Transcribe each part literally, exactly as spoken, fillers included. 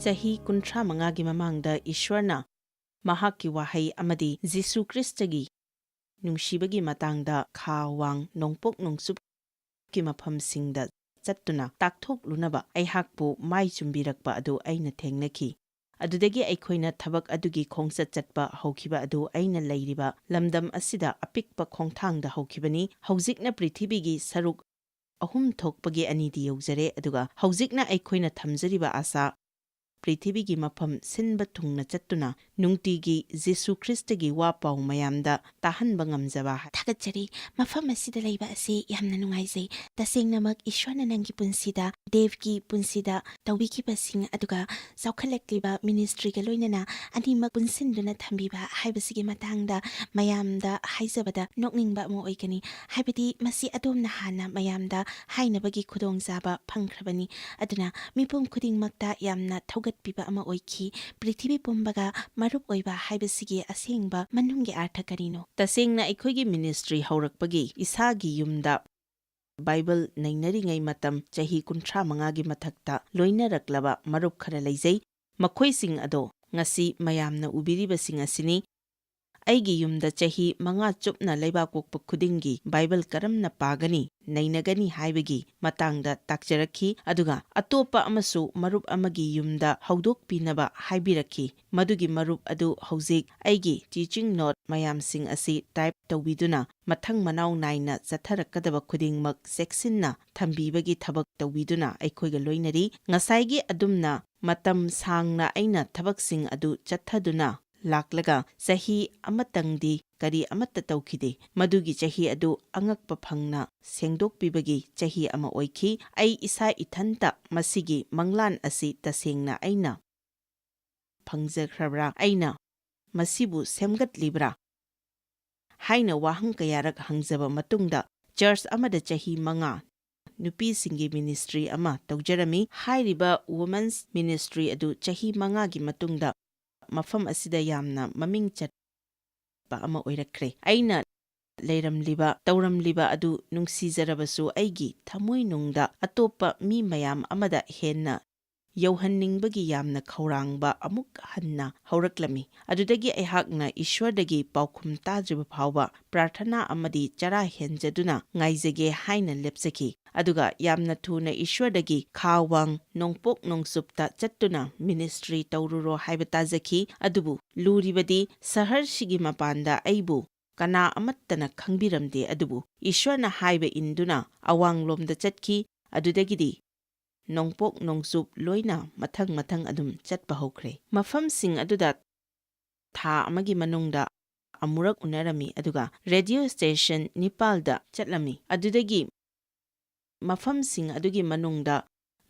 ꯆꯍꯤ ꯀꯨꯟꯊ꯭ꯔꯥ ꯃꯉꯥꯒꯤ ꯃꯃꯥꯡꯗ ꯏꯁ꯭ꯋꯔꯅ ꯃꯍꯥꯛꯀꯤ ꯋꯥꯍꯩ ꯑꯃꯗꯤ ꯖꯤꯁꯨ ꯈ꯭ꯔꯤꯁꯇꯒꯤ ꯅꯨꯡꯁꯤꯕꯒꯤ ꯃꯇꯥꯡꯗ ꯈꯥ ꯋꯥꯡ ꯅꯣꯡꯄꯣꯛ ꯅꯣꯡꯆꯨꯞꯀꯤ ꯃꯐꯝꯁꯤꯡꯗ ꯆꯠꯇꯨꯅ ꯇꯥꯛꯊꯣꯛꯂꯨꯅꯕ ꯑꯩꯍꯥꯛꯄꯨ ꯃꯥꯏ ꯆꯨꯝꯕꯤꯔꯛꯄ ꯑꯗꯨ ꯑꯩꯅ ꯊꯦꯡꯅꯈꯤ꯫ ꯑꯗꯨꯗꯒꯤ ꯑꯩꯈꯣꯏꯅ ꯊꯕꯛ ꯑꯗꯨꯒꯤ ꯈꯣꯡꯆꯠ ꯆꯠꯄ ꯍꯧꯈꯤꯕ ꯑꯗꯨ ꯑꯩꯅ ꯂꯩꯔꯤꯕ ꯂꯝꯗꯝ ꯑꯁꯤꯗ ꯑꯄꯤꯛꯄ ꯈꯣꯡꯊꯥꯡꯗ ꯍꯧꯈꯤꯕꯅꯤ꯫ ꯍꯧꯖꯤꯛꯅ ꯄ꯭ꯔꯤꯊꯤꯕꯤꯒꯤ ꯁꯔꯨꯛ ꯑꯍꯨꯝ ꯊꯣꯛꯄꯒꯤ ꯑꯅꯤꯗꯤ ꯌꯧꯖꯔꯦ, ꯑꯗꯨꯒ ꯍꯧꯖꯤꯛꯅ ꯑꯩꯈꯣꯏꯅ ꯊꯝꯖꯔꯤꯕ ꯑꯥꯁꯥ ꯄ꯭ꯔꯤꯊꯤꯕꯤꯒꯤ ꯃꯐꯝ ꯁꯤꯟꯕ ꯊꯨꯡꯅ ꯆꯠꯇꯨꯅ ꯅꯨꯡꯇꯤꯒꯤ ꯖꯤꯁꯨ ꯈ꯭ꯔꯤꯁꯇꯒꯤ ꯋꯥ ꯄꯥꯎ ꯃꯌꯥꯝꯗ ꯇꯥꯍꯟꯕ ꯉꯝꯖꯕ꯫ ꯊꯥꯒꯠꯆꯔꯤ꯫ ꯃꯐꯝ ꯑꯁꯤꯗ ꯂꯩꯕ ꯑꯁꯤ ꯌꯥꯝꯅ ꯅꯨꯡꯉꯥꯏꯖꯩ꯫ ꯇꯁꯦꯡꯅꯃꯛ ꯏꯁ꯭ꯋꯔꯅ ꯅꯪꯒꯤ ꯄꯨꯟꯁꯤꯗ, ꯗꯦꯕꯀꯤ ꯄꯨꯟꯁꯤꯗ ꯇꯧꯕꯤꯈꯤꯕꯁꯤꯡ, ꯑꯗꯨꯒ ꯆꯥꯎꯈꯠꯂꯛꯂꯤꯕ ꯃꯤꯅꯤꯁꯇ꯭ꯔꯤꯒ ꯂꯣꯏꯅꯅ ꯑꯅꯤꯃꯛ ꯄꯨꯟꯁꯤꯟꯗꯨꯅ ꯊꯝꯕꯤꯕ ꯍꯥꯏꯕꯁꯤꯒꯤ ꯃꯇꯥꯡꯗ ꯃꯌꯥꯝꯗ ꯍꯥꯏꯖꯕꯗ ꯅꯣꯛꯅꯤꯡꯕ ꯑꯃ ꯑꯣꯏꯒꯅꯤ꯫ ꯍꯥꯏꯕꯗꯤ ꯃꯁꯤ ꯑꯗꯣꯝꯅ ꯍꯥꯟꯅ ꯃꯌꯥꯝꯗ ꯍꯥꯏꯅꯕꯒꯤ ꯈꯨꯗꯣꯡꯆꯥꯕ ꯐꯪꯈ꯭ꯔꯕꯅꯤ꯫ ꯑꯗꯨꯅ ꯃꯤꯄꯨꯝ ꯈꯨꯗꯤꯡꯃꯛꯇ ꯌꯥꯝꯅ ꯊꯧꯒꯠꯄꯤꯕ ꯑꯃ ꯑꯣꯏꯈꯤ꯫ ꯄ꯭ꯔꯤꯊꯤꯕꯤ ꯄꯨꯝꯕꯒ ꯃꯔꯨꯞ ꯑꯣꯏꯕ ꯍꯥꯏꯕꯁꯤꯒꯤ ꯑꯁꯦꯡꯕ ꯃꯅꯨꯡꯒꯤ ꯑꯥꯔꯊ ꯀꯔꯤꯅꯣ? ꯇꯁꯦꯡꯅ ꯑꯩꯈꯣꯏꯒꯤ ꯃꯤꯅꯤꯁꯇ꯭ꯔꯤ ꯍꯧꯔꯛꯄꯒꯤ ꯏꯁꯥꯒꯤ ꯌꯨꯝꯗ ꯕꯥꯏꯕꯜ ꯅꯩꯅꯔꯤꯉꯩ ꯃꯇꯝ ꯆꯍꯤ ꯀꯨꯟꯊ꯭ꯔꯥ ꯃꯉꯥꯒꯤ ꯃꯊꯛꯇ ꯂꯣꯏꯅꯔꯛꯂꯕ ꯃꯔꯨꯞ ꯈꯔ ꯂꯩꯖꯩ꯫ ꯃꯈꯣꯏꯁꯤꯡ ꯑꯗꯣ ꯉꯁꯤ ꯃꯌꯥꯝꯅ ꯎꯕꯤꯔꯤꯕꯁꯤꯡ ꯑꯁꯤꯅꯤ꯫ ꯑꯩꯒꯤ ꯌꯨꯝꯗ ꯆꯍꯤ ꯃꯉꯥ ꯆꯨꯞꯅ ꯂꯩꯕꯥꯛꯄꯣꯛꯄ ꯈꯨꯗꯤꯡꯒꯤ ꯕꯥꯏꯕꯜ ꯀꯔꯝꯅ ꯄꯥꯒꯅꯤ, ꯅꯩꯅꯒꯅꯤ ꯍꯥꯏꯕꯒꯤ ꯃꯇꯥꯡꯗ ꯇꯥꯛꯆꯔꯛꯈꯤ, ꯑꯗꯨꯒ ꯑꯇꯣꯞꯄ ꯑꯃꯁꯨ ꯃꯔꯨꯞ ꯑꯃꯒꯤ ꯌꯨꯝꯗ ꯍꯧꯗꯣꯛꯄꯤꯅꯕ ꯍꯥꯏꯕꯤꯔꯛꯈꯤ꯫ ꯃꯗꯨꯒꯤ ꯃꯔꯨꯞ ꯑꯗꯨ ꯍꯧꯖꯤꯛ ꯑꯩꯒꯤ ꯇꯤꯆꯤꯡ ꯅꯣꯠ ꯃꯌꯥꯝꯁꯤꯡ ꯑꯁꯤ ꯇꯥꯏꯞ ꯇꯧꯕꯤꯗꯨꯅ ꯃꯊꯪ ꯃꯅꯥꯎ ꯅꯥꯏꯅ ꯆꯠꯊꯔꯛꯀꯗꯕ ꯈꯨꯗꯤꯡꯃꯛ ꯆꯦꯛꯁꯤꯟꯅ ꯊꯝꯕꯤꯕꯒꯤ ꯊꯕꯛ ꯇꯧꯕꯤꯗꯨꯅ ꯑꯩꯈꯣꯏꯒ ꯂꯣꯏꯅꯔꯤ꯫ ꯉꯁꯥꯏꯒꯤ ꯑꯗꯨꯝꯅ ꯃꯇꯝ ꯁꯥꯡꯅ ꯑꯩꯅ ꯊꯕꯛꯁꯤꯡ ꯑꯗꯨ ꯆꯠꯊꯗꯨꯅ ꯂꯥꯛꯂꯒ ꯆꯍꯤ ꯑꯃꯇꯪꯗꯤ ꯀꯔꯤ ꯑꯃꯠꯇ ꯇꯧꯈꯤꯗꯦ꯫ ꯃꯗꯨꯒꯤ ꯆꯍꯤ ꯑꯗꯨ ꯑꯉꯛꯄ ꯐꯪꯅ ꯁꯦꯡꯗꯣꯛꯄꯤꯕꯒꯤ ꯆꯍꯤ ꯑꯃ ꯑꯣꯏꯈꯤ꯫ ꯑꯩ ꯏꯁꯥ ꯏꯊꯟꯇ ꯃꯁꯤꯒꯤ ꯃꯪꯂꯥꯟ ꯑꯁꯤ ꯇꯁꯦꯡꯅ ꯑꯩꯅ ꯐꯪꯖꯈ꯭ꯔꯕ꯭ꯔꯥ? ꯑꯩꯅ ꯃꯁꯤꯕꯨ ꯁꯦꯝꯒꯠꯂꯤꯕ꯭ꯔꯥ? ꯍꯥꯏꯅ ꯋꯥꯍꯪ ꯀꯌꯥꯔꯛ ꯍꯪꯖꯕ ꯃꯇꯨꯡꯗ, ꯆꯔꯆ ꯑꯃꯗ ꯆꯍꯤ ꯃꯉꯥ ꯅꯨꯄꯤꯁꯤꯡꯒꯤ ꯃꯤꯅꯤꯁꯇ꯭ꯔꯤ ꯑꯃ ꯇꯧꯖꯔꯝꯃꯤ꯫ ꯍꯥꯏꯔꯤꯕ ꯋꯨꯃꯟꯁ ꯃꯤꯅꯤꯁꯇ꯭ꯔꯤ ꯑꯗꯨ ꯆꯍꯤ ꯃꯉꯥꯒꯤ ꯃꯇꯨꯡꯗ ꯃꯐꯝ ꯑꯁꯤꯗ ꯌꯥꯝꯅ ꯃꯃꯤꯡ ꯆꯠꯄ ꯑꯃ ꯑꯣꯏꯔꯛꯈ꯭ꯔꯦ꯫ ꯑꯩꯅ ꯂꯩꯔꯝꯂꯤꯕ, ꯇꯧꯔꯝꯂꯤꯕ ꯑꯗꯨ ꯅꯨꯡꯁꯤꯖꯔꯕꯁꯨ, ꯑꯩꯒꯤ ꯊꯃꯣꯏꯅꯨꯡꯗ ꯑꯇꯣꯞꯄ ꯃꯤ ꯃꯌꯥꯝ ꯑꯃꯗ ꯍꯦꯟꯅ ꯌꯧꯍꯟꯅꯤꯡꯕꯒꯤ ꯌꯥꯝꯅ ꯈꯧꯔꯥꯡꯕ ꯑꯃꯨꯛ ꯍꯟꯅ ꯍꯧꯔꯛꯂꯝꯃꯤ꯫ ꯑꯗꯨꯗꯒꯤ ꯑꯩꯍꯥꯛꯅ ꯏꯁ꯭ꯋꯔꯗꯒꯤ ꯄꯥꯎꯈꯨꯝ ꯇꯥꯗ꯭ꯔꯤꯕ ꯐꯥꯎꯕ ꯄ꯭ꯔꯥꯔꯊꯅꯥ ꯑꯃꯗꯤ ꯆꯔꯥ ꯍꯦꯟꯖꯗꯨꯅ ꯉꯥꯏꯖꯒꯦ ꯍꯥꯏꯅ ꯂꯦꯞꯆꯈꯤ꯫ ꯑꯗꯨꯒ ꯌꯥꯝꯅ ꯊꯨꯅ ꯏꯁ꯭ꯋꯔꯗꯒꯤ ꯈꯥ ꯋꯥꯡ ꯅꯣꯡꯄꯣꯛ ꯅꯣꯡꯆꯨꯞꯇ ꯆꯠꯇꯨꯅ ꯃꯤꯅꯤꯁꯇ꯭ꯔꯤ ꯇꯧꯔꯨꯔꯣ ꯍꯥꯏꯕ ꯇꯥꯖꯈꯤ꯫ ꯑꯗꯨꯕꯨ ꯂꯨꯔꯤꯕꯗꯤ ꯁꯍꯔꯁꯤꯒꯤ ꯃꯄꯥꯟꯗ ꯑꯩꯕꯨ ꯀꯅꯥ ꯑꯃꯠꯇꯅ ꯈꯪꯕꯤꯔꯝꯗꯦ, ꯑꯗꯨꯕꯨ ꯏꯁ꯭ꯋꯔꯅ ꯍꯥꯏꯕ ꯏꯟꯗꯨꯅ ꯑꯋꯥꯡꯂꯣꯝꯗ ꯆꯠꯈꯤ꯫ ꯑꯗꯨꯗꯒꯤꯗꯤ ꯅꯣꯡꯄꯣꯛ ꯅꯣꯡꯆꯨꯞ ꯂꯣꯏꯅ ꯃꯊꯪ ꯃꯊꯪ ꯑꯗꯨꯝ ꯆꯠꯄ ꯍꯧꯈ꯭ꯔꯦ꯫ ꯃꯐꯝꯁꯤꯡ ꯑꯗꯨꯗ ꯊꯥ ꯑꯃꯒꯤ ꯃꯅꯨꯡꯗ ꯑꯃꯨꯔꯛ ꯎꯅꯔꯝꯃꯤ, ꯑꯗꯨꯒ ꯔꯦꯗꯤꯑꯣ ꯁ꯭ꯇꯦꯁꯟ ꯅꯤꯄꯥꯜꯗ ꯆꯠꯂꯝꯃꯤ꯫ ꯑꯗꯨꯗꯒꯤ ꯃꯐꯝꯁꯤꯡ ꯑꯗꯨꯒꯤ ꯃꯅꯨꯡꯗ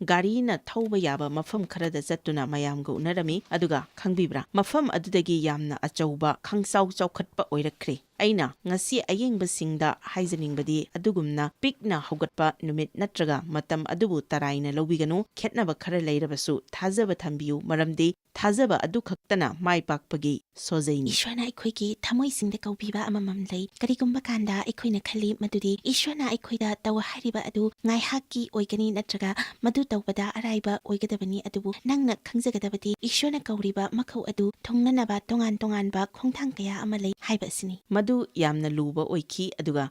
ꯒꯥꯔꯤꯅ ꯊꯧꯕ ꯌꯥꯕ ꯃꯐꯝ ꯈꯔꯗ ꯆꯠꯇꯨꯅ ꯃꯌꯥꯝꯒ ꯎꯅꯔꯝꯃꯤ꯫ ꯑꯗꯨꯒ ꯈꯪꯕꯤꯕ꯭ꯔꯥ, ꯃꯐꯝ ꯑꯗꯨꯗꯒꯤ ꯌꯥꯝꯅ ꯑꯆꯧꯕ ꯈꯪꯆꯥꯎ ꯆꯥꯎꯈꯠꯄ ꯑꯣꯏꯔꯛꯈ꯭ꯔꯦ꯫ ꯑꯩꯅ ꯉꯁꯤ ꯑꯌꯦꯡꯕꯁꯤꯡꯗ ꯍꯥꯏꯖꯅꯤꯡꯕꯗꯤ, ꯑꯗꯨꯒꯨꯝꯅ ꯄꯤꯛꯅ ꯍꯧꯒꯠꯄ ꯅꯨꯃꯤꯠ ꯅꯠꯇ꯭ꯔꯒ ꯃꯇꯝ ꯑꯗꯨꯕꯨ ꯇꯔꯥꯏꯅ ꯂꯧꯕꯤꯒꯅꯨ꯫ ꯈꯦꯠꯅꯕ ꯈꯔ ꯂꯩꯔꯕꯁꯨ ꯊꯥꯖꯕ ꯊꯝꯕꯤꯌꯨ, ꯃꯔꯝꯗꯤ ꯊꯥꯖꯕ ꯑꯗꯨ ꯈꯛꯇꯅ ꯃꯥꯏ ꯄꯥꯛꯄꯒꯤ ꯁꯣꯖꯩꯅꯤ꯫ ꯏꯁ꯭ꯋꯔꯅ ꯑꯩꯈꯣꯏꯒꯤ ꯊꯃꯣꯏꯁꯤꯡꯗ ꯀꯧꯕꯤꯕ ꯑꯃꯃꯝ ꯂꯩ꯫ ꯀꯔꯤꯒꯨꯝꯕ ꯀꯥꯟꯗ ꯑꯩꯈꯣꯏꯅ ꯈꯜꯂꯤ ꯃꯗꯨꯗꯤ ꯏꯁ꯭ꯋꯔꯅ ꯑꯩꯈꯣꯏꯗ ꯇꯧ ꯍꯥꯏꯔꯤꯕ ꯑꯗꯨ ꯉꯥꯏꯍꯥꯛꯀꯤ ꯑꯣꯏꯒꯅꯤ ꯅꯠꯇ꯭ꯔꯒ ꯃꯗꯨ ꯇꯧꯕꯗ ꯑꯔꯥꯏꯕ ꯑꯣꯏꯒꯗꯕꯅꯤ, ꯑꯗꯨꯕꯨ ꯅꯪꯅ ꯈꯪꯖꯒꯗꯕꯗꯤ ꯏꯁ꯭ꯋꯔꯅ ꯀꯧꯔꯤꯕ ꯃꯈꯧ ꯑꯗꯨ ꯊꯨꯡꯅꯅꯕ ꯇꯣꯉꯥꯟ ꯇꯣꯉꯥꯟꯕ ꯈꯣꯡꯊꯥꯡ ꯀꯌꯥ ꯑꯃ ꯂꯩ ꯍꯥꯏꯕ ꯑꯁꯤꯅꯤ꯫ ꯃꯗꯨ ꯌꯥꯝꯅ ꯂꯨꯕ ꯑꯣꯏꯈꯤ, ꯑꯗꯨꯒ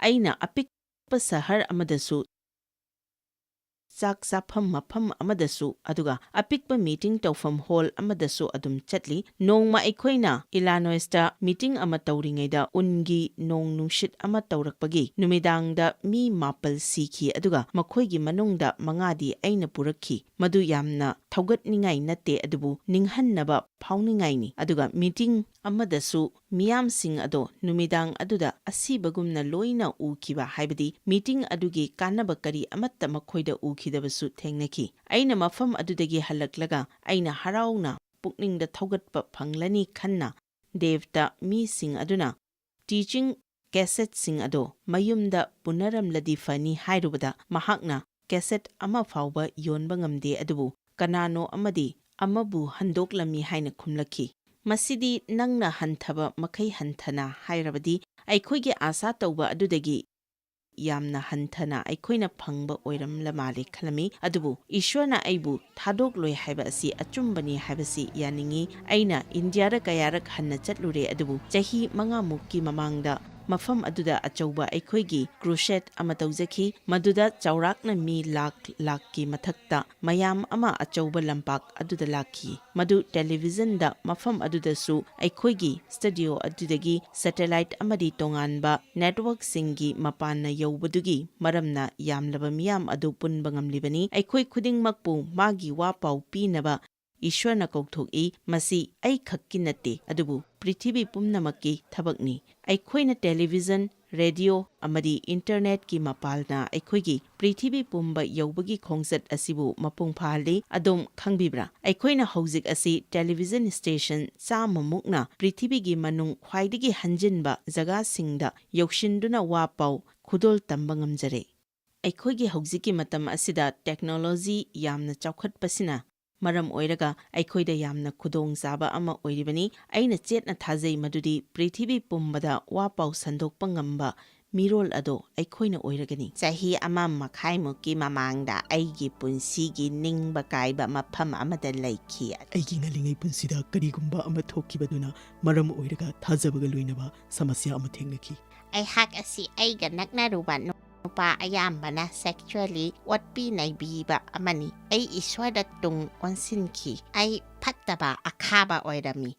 ꯑꯩꯅ ꯑꯄꯤꯛꯄ ꯁꯍꯔ ꯑꯃꯗꯁꯨ, ꯆꯥꯛ ꯆꯥꯐꯝ ꯃꯐꯝ ꯑꯃꯗꯁꯨ, ꯑꯗꯨꯒ ꯑꯄꯤꯛꯄ ꯃꯤꯇꯤꯡ ꯇꯧꯐꯝ ꯍꯣꯜ ꯑꯃꯗꯁꯨ ꯑꯗꯨꯝ ꯆꯠꯂꯤ꯫ ꯅꯣꯡꯃ ꯑꯩꯈꯣꯏꯅ ꯏꯂꯥꯅꯣꯏꯁꯇ ꯃꯤꯇꯤꯡ ꯑꯃ ꯇꯧꯔꯤꯉꯩꯗ ꯎꯟꯒꯤ ꯅꯣꯡ ꯅꯨꯡꯁꯤꯠ ꯑꯃ ꯇꯧꯔꯛꯄꯒꯤ ꯅꯨꯃꯤꯗꯥꯡꯗ ꯃꯤ ꯃꯥꯄꯜ ꯁꯤꯈꯤ, ꯑꯗꯨꯒ ꯃꯈꯣꯏꯒꯤ ꯃꯅꯨꯡꯗ ꯃꯉꯥꯗꯤ ꯑꯩꯅ ꯄꯨꯔꯛꯈꯤ꯫ ꯃꯗꯨ ꯌꯥꯝꯅ ꯊꯧꯒꯠꯅꯤꯡꯉꯥꯏ ꯅꯠꯇꯦ, ꯑꯗꯨꯕꯨ ꯅꯤꯡꯍꯟꯅꯕ ꯐꯥꯎꯅꯤꯡꯉꯥꯏꯅꯤ꯫ ꯑꯗꯨꯒ ꯃꯤꯇꯤꯡ ꯑꯃꯗꯁꯨ ꯃꯤꯌꯥꯝꯁꯤꯡ ꯑꯗꯣ ꯅꯨꯃꯤꯗꯥꯡ ꯑꯗꯨꯗ ꯑꯁꯤꯕꯒꯨꯝꯅ ꯂꯣꯏꯅ ꯎꯈꯤꯕ, ꯍꯥꯏꯕꯗꯤ ꯃꯤꯇꯤꯡ ꯑꯗꯨꯒꯤ ꯀꯥꯟꯅꯕ ꯀꯔꯤ ꯑꯃꯠꯇ ꯃꯈꯣꯏꯗ ꯎꯈꯤꯗꯕꯁꯨ ꯊꯦꯡꯅꯈꯤ꯫ ꯑꯩꯅ ꯃꯐꯝ ꯑꯗꯨꯗꯒꯤ ꯍꯜꯂꯛꯂꯒ ꯑꯩꯅ ꯍꯔꯥꯎꯅ ꯄꯨꯛꯅꯤꯡꯗ ꯊꯧꯒꯠꯄ ꯐꯪꯂꯅꯤ ꯈꯟꯅ ꯗꯦꯕꯇ ꯃꯤꯁꯤꯡ ꯑꯗꯨꯅ ꯇꯤꯆꯤꯡ ꯀꯦꯁꯦꯠꯁꯤꯡ ꯑꯗꯣ ꯃꯌꯨꯝꯗ ꯄꯨꯅꯔꯝꯂꯗꯤ ꯐꯅꯤ ꯍꯥꯏꯔꯨꯕꯗ, ꯃꯍꯥꯛꯅ ꯀꯦꯁꯦꯠ ꯑꯃ ꯐꯥꯎꯕ ꯌꯣꯟꯕ ꯉꯝꯗꯦ, ꯑꯗꯨꯕꯨ ꯀꯅꯥꯅꯣ ꯑꯃꯗꯤ ꯑꯃꯕꯨ ꯍꯟꯗꯣꯛꯂꯝꯃꯤ ꯍꯥꯏꯅ ꯈꯨꯝꯂꯛꯈꯤ꯫ ꯃꯁꯤꯗꯤ ꯅꯪꯅ ꯍꯟꯊꯕ ꯃꯈꯩ ꯍꯟꯊꯅ ꯍꯥꯏꯔꯕꯗꯤ ꯑꯩꯈꯣꯏꯒꯤ ꯑꯥꯁꯥ ꯇꯧꯕ ꯑꯗꯨꯗꯒꯤ ꯌꯥꯝꯅ ꯍꯟꯊꯅ ꯑꯩꯈꯣꯏꯅ ꯐꯪꯕ ꯑꯣꯏꯔꯝꯂ ꯃꯥꯜꯂꯦ ꯈꯜꯂꯝꯃꯤ꯫ ꯑꯗꯨꯕꯨ ꯏꯁ꯭ꯋꯔꯅ ꯑꯩꯕꯨ ꯊꯥꯗꯣꯛꯂꯣꯏ ꯍꯥꯏꯕ ꯑꯁꯤ ꯑꯆꯨꯝꯕꯅꯤ ꯍꯥꯏꯕꯁꯤ ꯌꯥꯅꯤꯡꯏ꯫ ꯑꯩꯅ ꯏꯟꯗꯤꯌꯥꯗ ꯀꯌꯥꯔꯛ ꯍꯟꯅ ꯆꯠꯂꯨꯔꯦ, ꯑꯗꯨꯕꯨ ꯆꯍꯤ ꯃꯉꯥꯃꯨꯛꯀꯤ ꯃꯃꯥꯡꯗ ꯃꯐꯝ ꯑꯗꯨꯗ ꯑꯆꯧꯕ ꯑꯩꯈꯣꯏꯒꯤ ꯀ꯭ꯔꯨꯁꯦꯠ ꯑꯃ ꯇꯧꯖꯈꯤ꯫ ꯃꯗꯨꯗ ꯆꯥꯎꯔꯥꯛꯅ ꯃꯤ ꯂꯥꯈ ꯂꯥꯈꯀꯤ ꯃꯊꯛꯇ ꯃꯌꯥꯝ ꯑꯃ ꯑꯆꯧꯕ ꯂꯝꯄꯥꯛ ꯑꯗꯨꯗ ꯂꯥꯛꯈꯤ꯫ ꯃꯗꯨ ꯇꯦꯂꯤꯚꯤꯖꯟꯗ ꯃꯐꯝ ꯑꯗꯨꯗꯁꯨ ꯑꯩꯈꯣꯏꯒꯤ ꯁ꯭ꯇꯨꯗꯤꯑꯣ ꯑꯗꯨꯗꯒꯤ ꯁꯦꯇꯦꯂꯥꯏꯠ ꯑꯃꯗꯤ ꯇꯣꯉꯥꯟꯕ ꯅꯦꯠꯋꯔꯛꯁꯤꯡꯒꯤ ꯃꯄꯥꯟꯅ ꯌꯧꯕꯗꯨꯒꯤ ꯃꯔꯝꯅ ꯌꯥꯝꯂꯕ ꯃꯤꯌꯥꯝ ꯑꯗꯨ ꯄꯨꯟꯕ ꯉꯝꯂꯤꯕꯅꯤ꯫ ꯑꯩꯈꯣꯏ ꯈꯨꯗꯤꯡꯃꯛꯄꯨ ꯃꯥꯒꯤ ꯋꯥ ꯄꯥꯎ ꯄꯤꯅꯕ ꯏꯁ꯭ꯋꯔꯅ ꯀꯧꯊꯣꯛꯏ꯫ ꯃꯁꯤ ꯑꯩꯈꯛꯀꯤ ꯅꯠꯇꯦ, ꯑꯗꯨꯕꯨ ꯄ꯭ꯔꯤꯊꯤꯕꯤ ꯄꯨꯝꯅꯃꯛꯀꯤ ꯊꯕꯛꯅꯤ꯫ ꯑꯩꯈꯣꯏꯅ ꯇꯦꯂꯤꯚꯤꯖꯟ, ꯔꯦꯗꯤꯑꯣ ꯑꯃꯗꯤ ꯏꯟꯇꯔꯅꯦꯠꯀꯤ ꯃꯄꯥꯜꯅ ꯑꯩꯈꯣꯏꯒꯤ ꯄ꯭ꯔꯤꯊꯤꯕꯤ ꯄꯨꯝꯕ ꯌꯧꯕꯒꯤ ꯈꯣꯡꯆꯠ ꯑꯁꯤꯕꯨ ꯃꯄꯨꯡ ꯐꯥꯍꯜꯂꯤ꯫ ꯑꯗꯣꯝ ꯈꯪꯕꯤꯕ꯭ꯔꯥ? ꯑꯩꯈꯣꯏꯅ ꯍꯧꯖꯤꯛ ꯑꯁꯤ ꯇꯦꯂꯤꯚꯤꯖꯟ ꯁ꯭ꯇꯦꯁꯟ ꯆꯥꯝꯃ ꯃꯨꯛꯅ ꯄ꯭ꯔꯤꯊꯤꯕꯤꯒꯤ ꯃꯅꯨꯡ ꯈ꯭ꯋꯥꯏꯗꯒꯤ ꯍꯟꯖꯤꯟꯕ ꯖꯒꯥꯁꯤꯡꯗ ꯌꯧꯁꯤꯟꯗꯨꯅ ꯋꯥ ꯄꯥꯎ ꯈꯨꯗꯣꯜ ꯇꯝꯕ ꯉꯝꯖꯔꯦ꯫ ꯑꯩꯈꯣꯏꯒꯤ ꯍꯧꯖꯤꯛꯀꯤ ꯃꯇꯝ ꯑꯁꯤꯗ ꯇꯦꯛꯅꯣꯂꯣꯖꯤ ꯌꯥꯝꯅ ꯆꯥꯎꯈꯠꯄꯁꯤꯅ ꯃꯔꯝ ꯑꯣꯏꯔꯒ ꯑꯩꯈꯣꯏꯗ ꯌꯥꯝꯅ ꯈꯨꯗꯣꯡꯆꯥꯕ ꯑꯃ ꯑꯣꯏꯔꯤꯕꯅꯤ꯫ ꯑꯩꯅ ꯆꯦꯠꯅ ꯊꯥꯖꯩ ꯃꯗꯨꯗꯤ ꯄ꯭ꯔꯤꯊꯤꯕꯤ ꯄꯨꯝꯕꯗ ꯋꯥ ꯄꯥꯎ ꯁꯟꯗꯣꯛꯄ ꯉꯝꯕ ꯃꯤꯔꯣꯜ ꯑꯗꯣ ꯑꯩꯈꯣꯏꯅ ꯑꯣꯏꯔꯒꯅꯤ꯫ ꯆꯍꯤ ꯑꯃ ꯃꯈꯥꯏꯃꯨꯛꯀꯤ ꯃꯃꯥꯡꯗ ꯑꯩꯒꯤ ꯄꯨꯟꯁꯤꯒꯤ ꯅꯤꯡꯕ ꯀꯥꯏꯕ ꯃꯐꯝ ꯑꯃꯗ ꯂꯩꯈꯤ꯫ ꯑꯩꯒꯤ ꯉꯜꯂꯤꯉꯩ ꯄꯨꯟꯁꯤꯗ ꯀꯔꯤꯒꯨꯝꯕ ꯑꯃ ꯊꯣꯛꯈꯤꯕꯗꯨꯅ ꯃꯔꯝ ꯑꯣꯏꯔꯒ ꯊꯥꯖꯕꯒ ꯂꯣꯏꯅꯕ ꯁꯃꯁ꯭ꯌꯥ ꯑꯃ ꯊꯦꯡꯅꯈꯤ꯫ ꯑꯩꯍꯥꯛ ꯑꯁꯤ ꯑꯩꯒ ꯅꯛꯅꯔꯨꯕ ꯅꯨꯄꯥ ꯑꯌꯥꯝꯕꯅ ꯁꯦꯛꯁꯨꯋꯦꯜꯂꯤ ꯑꯣꯠꯄꯤ ꯅꯩꯕꯤꯕ ꯑꯃꯅꯤ꯫ ꯑꯩ ꯏꯁ꯭ꯋꯔꯗ ꯇꯨꯡ ꯑꯣꯟꯁꯤꯟꯈꯤ꯫ ꯑꯩ ꯐꯠꯇꯕ ꯑꯈꯥꯕ ꯑꯣꯏꯔꯝꯃꯤ꯫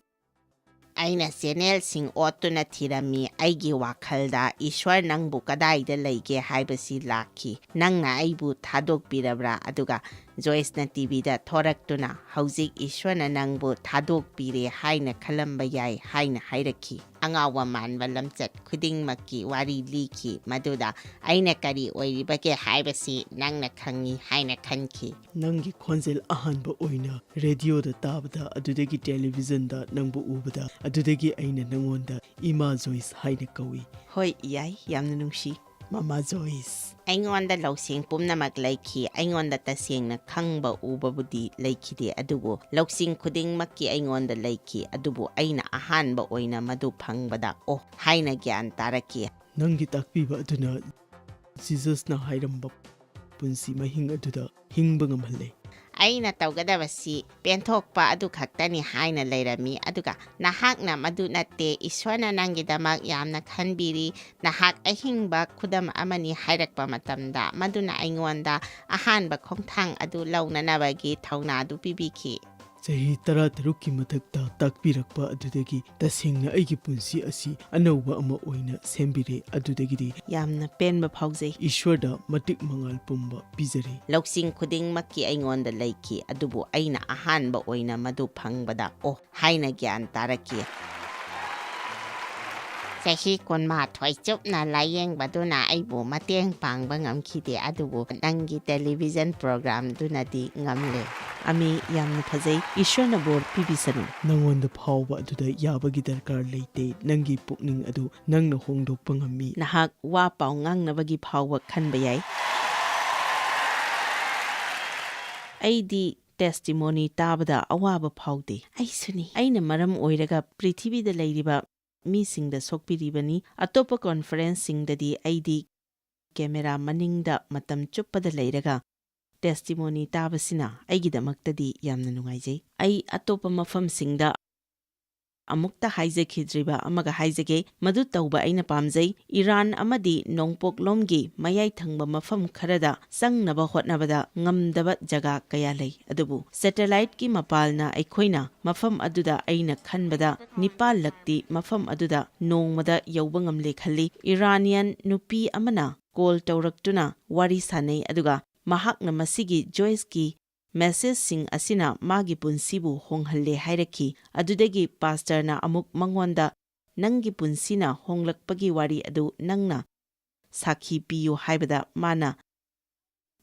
ꯑꯩꯅ ꯆꯦꯅꯦꯜꯁꯤꯡ ꯑꯣꯠꯇꯨꯅ ꯊꯤꯔꯝꯃꯤ꯫ ꯑꯩꯒꯤ ꯋꯥꯈꯜꯗ ꯏꯁ꯭ꯋꯔ ꯅꯪꯕꯨ ꯀꯗꯥꯏꯗ ꯂꯩꯒꯦ ꯍꯥꯏꯕꯁꯤ ꯂꯥꯛꯈꯤ꯫ ꯅꯪꯅ ꯑꯩꯕꯨ ꯊꯥꯗꯣꯛꯄꯤꯔꯕ꯭ꯔꯥ? ꯑꯗꯨꯒ ꯖꯣꯏꯁꯅ ꯇꯤꯚꯤꯗ ꯊꯣꯔꯛꯇꯨꯅ, "ꯍꯧꯖꯤꯛ ꯏꯁ꯭ꯋꯔꯅ ꯅꯪꯕꯨ ꯊꯥꯗꯣꯛꯄꯤꯔꯦ ꯍꯥꯏꯅ ꯈꯜꯂꯝꯕ ꯌꯥꯏ" ꯍꯥꯏꯅ ꯍꯥꯏꯔꯛꯈꯤ꯫ ꯑꯉꯥꯎꯕ ꯃꯥꯟꯕ ꯂꯝꯆꯠ ꯈꯨꯗꯤꯡꯃꯛꯀꯤ ꯋꯥꯔꯤ ꯂꯤꯈꯤ꯫ ꯃꯗꯨꯗ ꯑꯩꯅ ꯀꯔꯤ ꯑꯣꯏꯔꯤꯕꯒꯦ ꯍꯥꯏꯕꯁꯤ ꯅꯪꯅ ꯈꯪꯉꯤ ꯍꯥꯏꯅ ꯈꯟꯈꯤ꯫ ꯅꯪꯒꯤ ꯈꯣꯟꯖꯦꯜ ꯑꯍꯥꯟꯕ ꯑꯣꯏꯅ ꯔꯦꯗꯤꯑꯣꯗ ꯇꯥꯕꯗ, ꯑꯗꯨꯗꯒꯤ ꯇꯦꯂꯤꯚꯤꯖꯟꯗ ꯅꯪꯕꯨ ꯎꯕꯗ, ꯑꯗꯨꯗꯒꯤ ꯑꯩꯅ ꯅꯪꯉꯣꯟꯗ "ꯏꯃꯥ ꯖꯣꯏꯁ" ꯍꯥꯏꯅ ꯀꯧꯏ꯫ ꯍꯣꯏ, ꯌꯥꯏ, ꯌꯥꯝꯅ ꯅꯨꯡꯁꯤ꯫ ꯃꯃꯥ ꯖꯣꯏꯁ꯫ ꯑꯩꯉꯣꯟꯗ ꯂꯧꯁꯤꯡ ꯄꯨꯝꯅꯃꯛ ꯂꯩꯈꯤ꯫ ꯑꯩꯉꯣꯟꯗ ꯇꯁꯦꯡꯅ ꯈꯪꯕ ꯎꯕꯕꯨꯗꯤ ꯂꯩꯈꯤꯗꯦ, ꯑꯗꯨꯕꯨ ꯂꯧꯁꯤꯡ ꯈꯨꯗꯤꯡꯃꯛꯀꯤ ꯑꯩꯉꯣꯟꯗ ꯂꯩꯈꯤ꯫ ꯑꯗꯨꯕꯨ ꯑꯩꯅ ꯑꯍꯥꯟꯕ ꯑꯣꯏꯅ ꯃꯗꯨ ꯐꯪꯕꯗ "ꯑꯣ" ꯍꯥꯏꯅ ꯒ꯭ꯌꯥꯟ ꯇꯥꯔꯛꯈꯤ꯫ ꯅꯪꯒꯤ ꯇꯥꯛꯄꯤꯕ ꯑꯗꯨꯅ ꯖꯤꯖꯁꯅ ꯍꯥꯏꯔꯝꯕ ꯄꯨꯟꯁꯤ ꯃꯍꯤꯡ ꯑꯗꯨꯗ ꯍꯤꯡꯕ ꯉꯝꯍꯜꯂꯦ꯫ ꯑꯩꯅ ꯇꯧꯒꯗꯕꯁꯤ ꯄꯦꯟꯊꯣꯛꯄ ꯑꯗꯨ ꯈꯛꯇꯅꯤ ꯍꯥꯏꯅ ꯂꯩꯔꯝꯃꯤ, ꯑꯗꯨꯒ ꯅꯍꯥꯛꯅ ꯃꯗꯨ ꯅꯠꯇꯦ, ꯏꯁ꯭ꯋꯔꯅ ꯅꯪꯒꯤꯗꯃꯛ ꯌꯥꯝꯅ ꯈꯟꯕꯤꯔꯤ, ꯅꯍꯥꯛ ꯑꯍꯤꯡꯕ ꯈꯨꯗꯝ ꯑꯃꯅꯤ ꯍꯥꯏꯔꯛꯄ ꯃꯇꯝꯗ, ꯃꯗꯨꯅ ꯑꯩꯉꯣꯟꯗ ꯑꯍꯥꯟꯕ ꯈꯣꯡꯊꯥꯡ ꯑꯗꯨ ꯂꯧꯅꯅꯕꯒꯤ ꯊꯧꯅꯥꯗꯨ ꯄꯤꯕꯤꯈꯤ꯫ ꯆꯍꯤ ꯇꯔꯥꯇꯔꯨꯛꯀꯤ ꯃꯊꯛꯇ ꯇꯥꯛꯄꯤꯔꯛꯄ ꯑꯗꯨꯗꯒꯤ ꯇꯁꯦꯡꯅ ꯑꯩꯒꯤ ꯄꯨꯟꯁꯤ ꯑꯁꯤ ꯑꯅꯧꯕ ꯑꯃ ꯑꯣꯏꯅ ꯁꯦꯝꯕꯤꯔꯦ꯫ ꯑꯗꯨꯗꯒꯤꯗꯤ ꯌꯥꯝꯅ ꯄꯦꯟꯕ ꯐꯥꯎꯖꯩ꯫ ꯏꯁ꯭ꯋꯔꯗ ꯃꯇꯤꯛ ꯃꯉꯥꯜ ꯄꯨꯝꯕ ꯄꯤꯖꯔꯤ꯫ ꯂꯧꯁꯤꯡ ꯈꯨꯗꯤꯡꯃꯛꯀꯤ ꯑꯩꯉꯣꯟꯗ ꯂꯩꯈꯤ, ꯑꯗꯨꯕꯨ ꯑꯩꯅ ꯑꯍꯥꯟꯕ ꯑꯣꯏꯅ ꯃꯗꯨ ꯐꯪꯕꯗ "ꯑꯣ" ꯍꯥꯏꯅ ꯒ꯭ꯌꯥꯟ ꯇꯥꯔꯛꯈꯤ꯫ ꯆꯍꯤ ꯀꯨꯟꯃꯥꯊꯣꯏ ꯆꯨꯞꯅ ꯂꯥꯌꯦꯡꯕꯗꯨꯅ ꯑꯩꯕꯨ ꯃꯇꯦꯡ ꯄꯥꯡꯕ ꯉꯝꯈꯤꯗꯦ, ꯑꯗꯨꯕꯨ ꯅꯪꯒꯤ ꯇꯦꯂꯤꯚꯤꯖꯟ ꯄ꯭ꯔꯣꯒ꯭ꯔꯥꯝꯗꯨꯅꯗꯤ ꯉꯝꯂꯦ꯫ ꯑꯃꯤ, ꯌꯥꯝꯅ ꯐꯖꯩ꯫ ꯏꯁ꯭ꯋꯔꯅ ꯕꯣꯔ ꯄꯤꯕꯤꯁꯅꯨ꯫ ꯅꯉꯣꯟꯗ ꯐꯥꯎꯕ ꯑꯗꯨꯗ ꯌꯥꯕꯒꯤ ꯗꯔꯀꯥꯔ ꯂꯩꯇꯦ꯫ ꯅꯪꯒꯤ ꯄꯨꯛꯅꯤꯡ ꯑꯗꯨ ꯅꯪꯅ ꯍꯣꯡꯗꯣꯛꯄ ꯉꯝꯃꯤ꯫ ꯅꯍꯥꯛ ꯋꯥ ꯄꯥꯎ ꯉꯥꯡꯅꯕꯒꯤ ꯐꯥꯎꯕ ꯈꯟꯕ ꯌꯥꯏ꯫ ꯑꯩꯗꯤ ꯇꯦꯁꯇꯤꯃꯣꯅꯤ ꯇꯥꯕꯗ ꯑꯋꯥꯕ ꯐꯥꯎꯗꯦ꯫ ꯑꯩꯁꯨꯅꯤ꯫ ꯑꯩꯅ ꯃꯔꯝ ꯑꯣꯏꯔꯒ ꯄ꯭ꯔꯤꯊꯤꯕꯤꯗ ꯂꯩꯔꯤꯕ ꯃꯤꯁꯤꯡꯗ ꯁꯣꯛꯄꯤꯔꯤꯕꯅꯤ꯫ ꯑꯇꯣꯞꯄ ꯀꯣꯟꯐꯔꯦꯟꯁꯁꯤꯡꯗꯗꯤ ꯑꯩꯗꯤ ꯀꯦꯃꯦꯔꯥ ꯃꯅꯤꯡꯗ ꯃꯇꯝ ꯆꯨꯞꯄꯗ ꯂꯩꯔꯒ ꯇꯦꯁꯇꯤꯃꯣꯅꯤ ꯇꯥꯕꯁꯤꯅ ꯑꯩꯒꯤꯗꯃꯛꯇꯗꯤ ꯌꯥꯝꯅ ꯅꯨꯡꯉꯥꯏꯖꯩ꯫ ꯑꯩ ꯑꯇꯣꯞꯄ ꯃꯐꯝꯁꯤꯡꯗ ꯑꯃꯨꯛꯇ ꯍꯥꯏꯖꯈꯤꯗ꯭ꯔꯤꯕ ꯑꯃꯒ ꯍꯥꯏꯖꯒꯦ, ꯃꯗꯨ ꯇꯧꯕ ꯑꯩꯅ ꯄꯥꯝꯖꯩ꯫ ꯏꯔꯥꯟ ꯑꯃꯗꯤ ꯅꯣꯡꯄꯣꯛꯂꯣꯝꯒꯤ ꯃꯌꯥꯏ ꯊꯪꯕ ꯃꯐꯝ ꯈꯔꯗ ꯆꯪꯅꯕ ꯍꯣꯠꯅꯕꯗ ꯉꯝꯗꯕ ꯖꯒꯥ ꯀꯌꯥ ꯂꯩ, ꯑꯗꯨꯕꯨ ꯁꯦꯇꯦꯂꯥꯏꯠꯀꯤ ꯃꯄꯥꯜꯅ ꯑꯩꯈꯣꯏꯅ ꯃꯐꯝ ꯑꯗꯨꯗ ꯑꯩꯅ ꯈꯟꯕꯗ ꯅꯤꯄꯥꯜꯂꯛꯇꯤ ꯃꯐꯝ ꯑꯗꯨꯗ ꯅꯣꯡꯃꯗ ꯌꯧꯕ ꯉꯝꯂꯦ ꯈꯜꯂꯤ꯫ ꯏꯔꯥꯅꯤꯌꯟ ꯅꯨꯄꯤ ꯑꯃꯅ ꯀꯣꯜ ꯇꯧꯔꯛꯇꯨꯅ ꯋꯥꯔꯤ ꯁꯥꯅꯩ, ꯑꯗꯨꯒ ꯃꯍꯥꯛꯅ ꯃꯁꯤꯒꯤ ꯖꯣꯏꯁꯀꯤ ꯃꯦꯁꯦꯖꯁꯤꯡ ꯑꯁꯤꯅ ꯃꯥꯒꯤ ꯄꯨꯟꯁꯤꯕꯨ ꯍꯣꯡꯍꯜꯂꯦ ꯍꯥꯏꯔꯛꯈꯤ꯫ ꯑꯗꯨꯗꯒꯤ ꯄꯥꯁꯇꯔꯅ ꯑꯃꯨꯛ ꯃꯉꯣꯟꯗ "ꯅꯪꯒꯤ ꯄꯨꯟꯁꯤꯅ ꯍꯣꯡꯂꯛꯄꯒꯤ ꯋꯥꯔꯤ ꯑꯗꯨ ꯅꯪꯅ ꯁꯥꯈꯤ ꯄꯤꯌꯨ" ꯍꯥꯏꯕꯗ ꯃꯥꯅ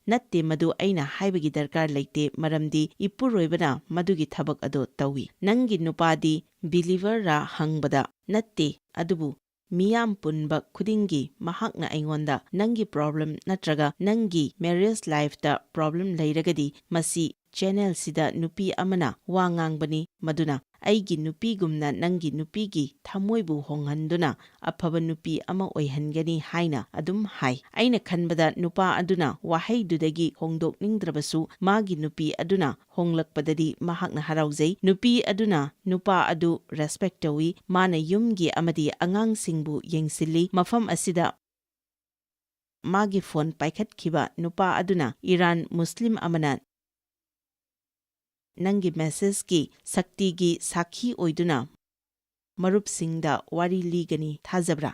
"ꯅꯠꯇꯦ, ꯃꯗꯨ ꯑꯩꯅ ꯍꯥꯏꯕꯒꯤ ꯗꯔꯀꯥꯔ ꯂꯩꯇꯦ, ꯃꯔꯝꯗꯤ ꯏꯄꯨꯔꯣꯏꯕꯅ ꯃꯗꯨꯒꯤ ꯊꯕꯛ ꯑꯗꯨ ꯇꯧꯏ꯫ ꯅꯪꯒꯤ ꯅꯨꯄꯥꯗꯤ ꯕꯤꯂꯤꯚꯔꯔꯥ?" ꯍꯪꯕꯗ, "ꯅꯠꯇꯦ, ꯑꯗꯨꯕꯨ ꯃꯤꯌꯥꯝ ꯄꯨꯟꯕ ꯈꯨꯗꯤꯡꯒꯤ ꯃꯍꯥꯛꯅ ꯑꯩꯉꯣꯟꯗ 'ꯅꯪꯒꯤ ꯄ꯭ꯔꯣꯕ꯭ꯂꯦꯝ ꯅꯠꯇ꯭ꯔꯒ ꯅꯪꯒꯤ ꯃꯦꯔꯤꯌꯦꯖ ꯂꯥꯏꯐꯇ ꯄ꯭ꯔꯣꯕ꯭ꯂꯦꯝ ꯂꯩꯔꯒꯗꯤ ꯃꯁꯤ ꯆꯦꯅꯦꯜꯁꯤꯗ ꯅꯨꯄꯤ ꯑꯃꯅ ꯋꯥ ꯉꯥꯡꯕꯅꯤ, ꯃꯗꯨꯅ "ꯑꯩꯒꯤ ꯅꯨꯄꯤꯒꯨꯝꯅ ꯅꯪꯒꯤ ꯅꯨꯄꯤꯒꯤ ꯊꯃꯣꯏꯕꯨ ꯍꯣꯡꯍꯟꯗꯨꯅ ꯑꯐꯕ ꯅꯨꯄꯤ ꯑꯃ ꯑꯣꯏꯍꯟꯒꯅꯤ" ꯍꯥꯏꯅ ꯑꯗꯨꯝ ꯍꯥꯏ꯫ ꯑꯩꯅ ꯈꯟꯕꯗ ꯅꯨꯄꯥ ꯑꯗꯨꯅ ꯋꯥꯍꯩꯗꯨꯗꯒꯤ ꯍꯣꯡꯗꯣꯛꯅꯤꯡꯗ꯭ꯔꯕꯁꯨ, ꯃꯥꯒꯤ ꯅꯨꯄꯤ ꯑꯗꯨꯅ ꯍꯣꯡꯂꯛꯄꯗꯗꯤ ꯃꯍꯥꯛꯅ ꯍꯔꯥꯎꯖꯩ꯫ ꯅꯨꯄꯤ ꯑꯗꯨꯅ ꯅꯨꯄꯥ ꯑꯗꯨ ꯔꯦꯁꯄꯦꯛ ꯇꯧꯏ, ꯃꯥꯅ ꯌꯨꯝꯒꯤ ꯑꯃꯗꯤ ꯑꯉꯥꯡꯁꯤꯡꯕꯨ ꯌꯦꯡꯁꯤꯜꯂꯤ꯫ ꯃꯐꯝ ꯑꯁꯤꯗ ꯃꯥꯒꯤ ꯐꯣꯟ ꯄꯥꯏꯈꯠꯈꯤꯕ ꯅꯨꯄꯥ ꯑꯗꯨꯅ ꯏꯔꯥꯟ ꯃꯨꯁꯂꯤꯝ ꯑꯃꯅ "ꯅꯪꯒꯤ ꯃꯦꯁꯦꯖꯀꯤ ꯁꯛꯇꯤꯒꯤ ꯁꯥꯈꯤ ꯑꯣꯏꯗꯨꯅ ꯃꯔꯨꯞꯁꯤꯡꯗ ꯋꯥꯔꯤ ꯂꯤꯒꯅꯤ ꯊꯥꯖꯕ꯭ꯔꯥ?"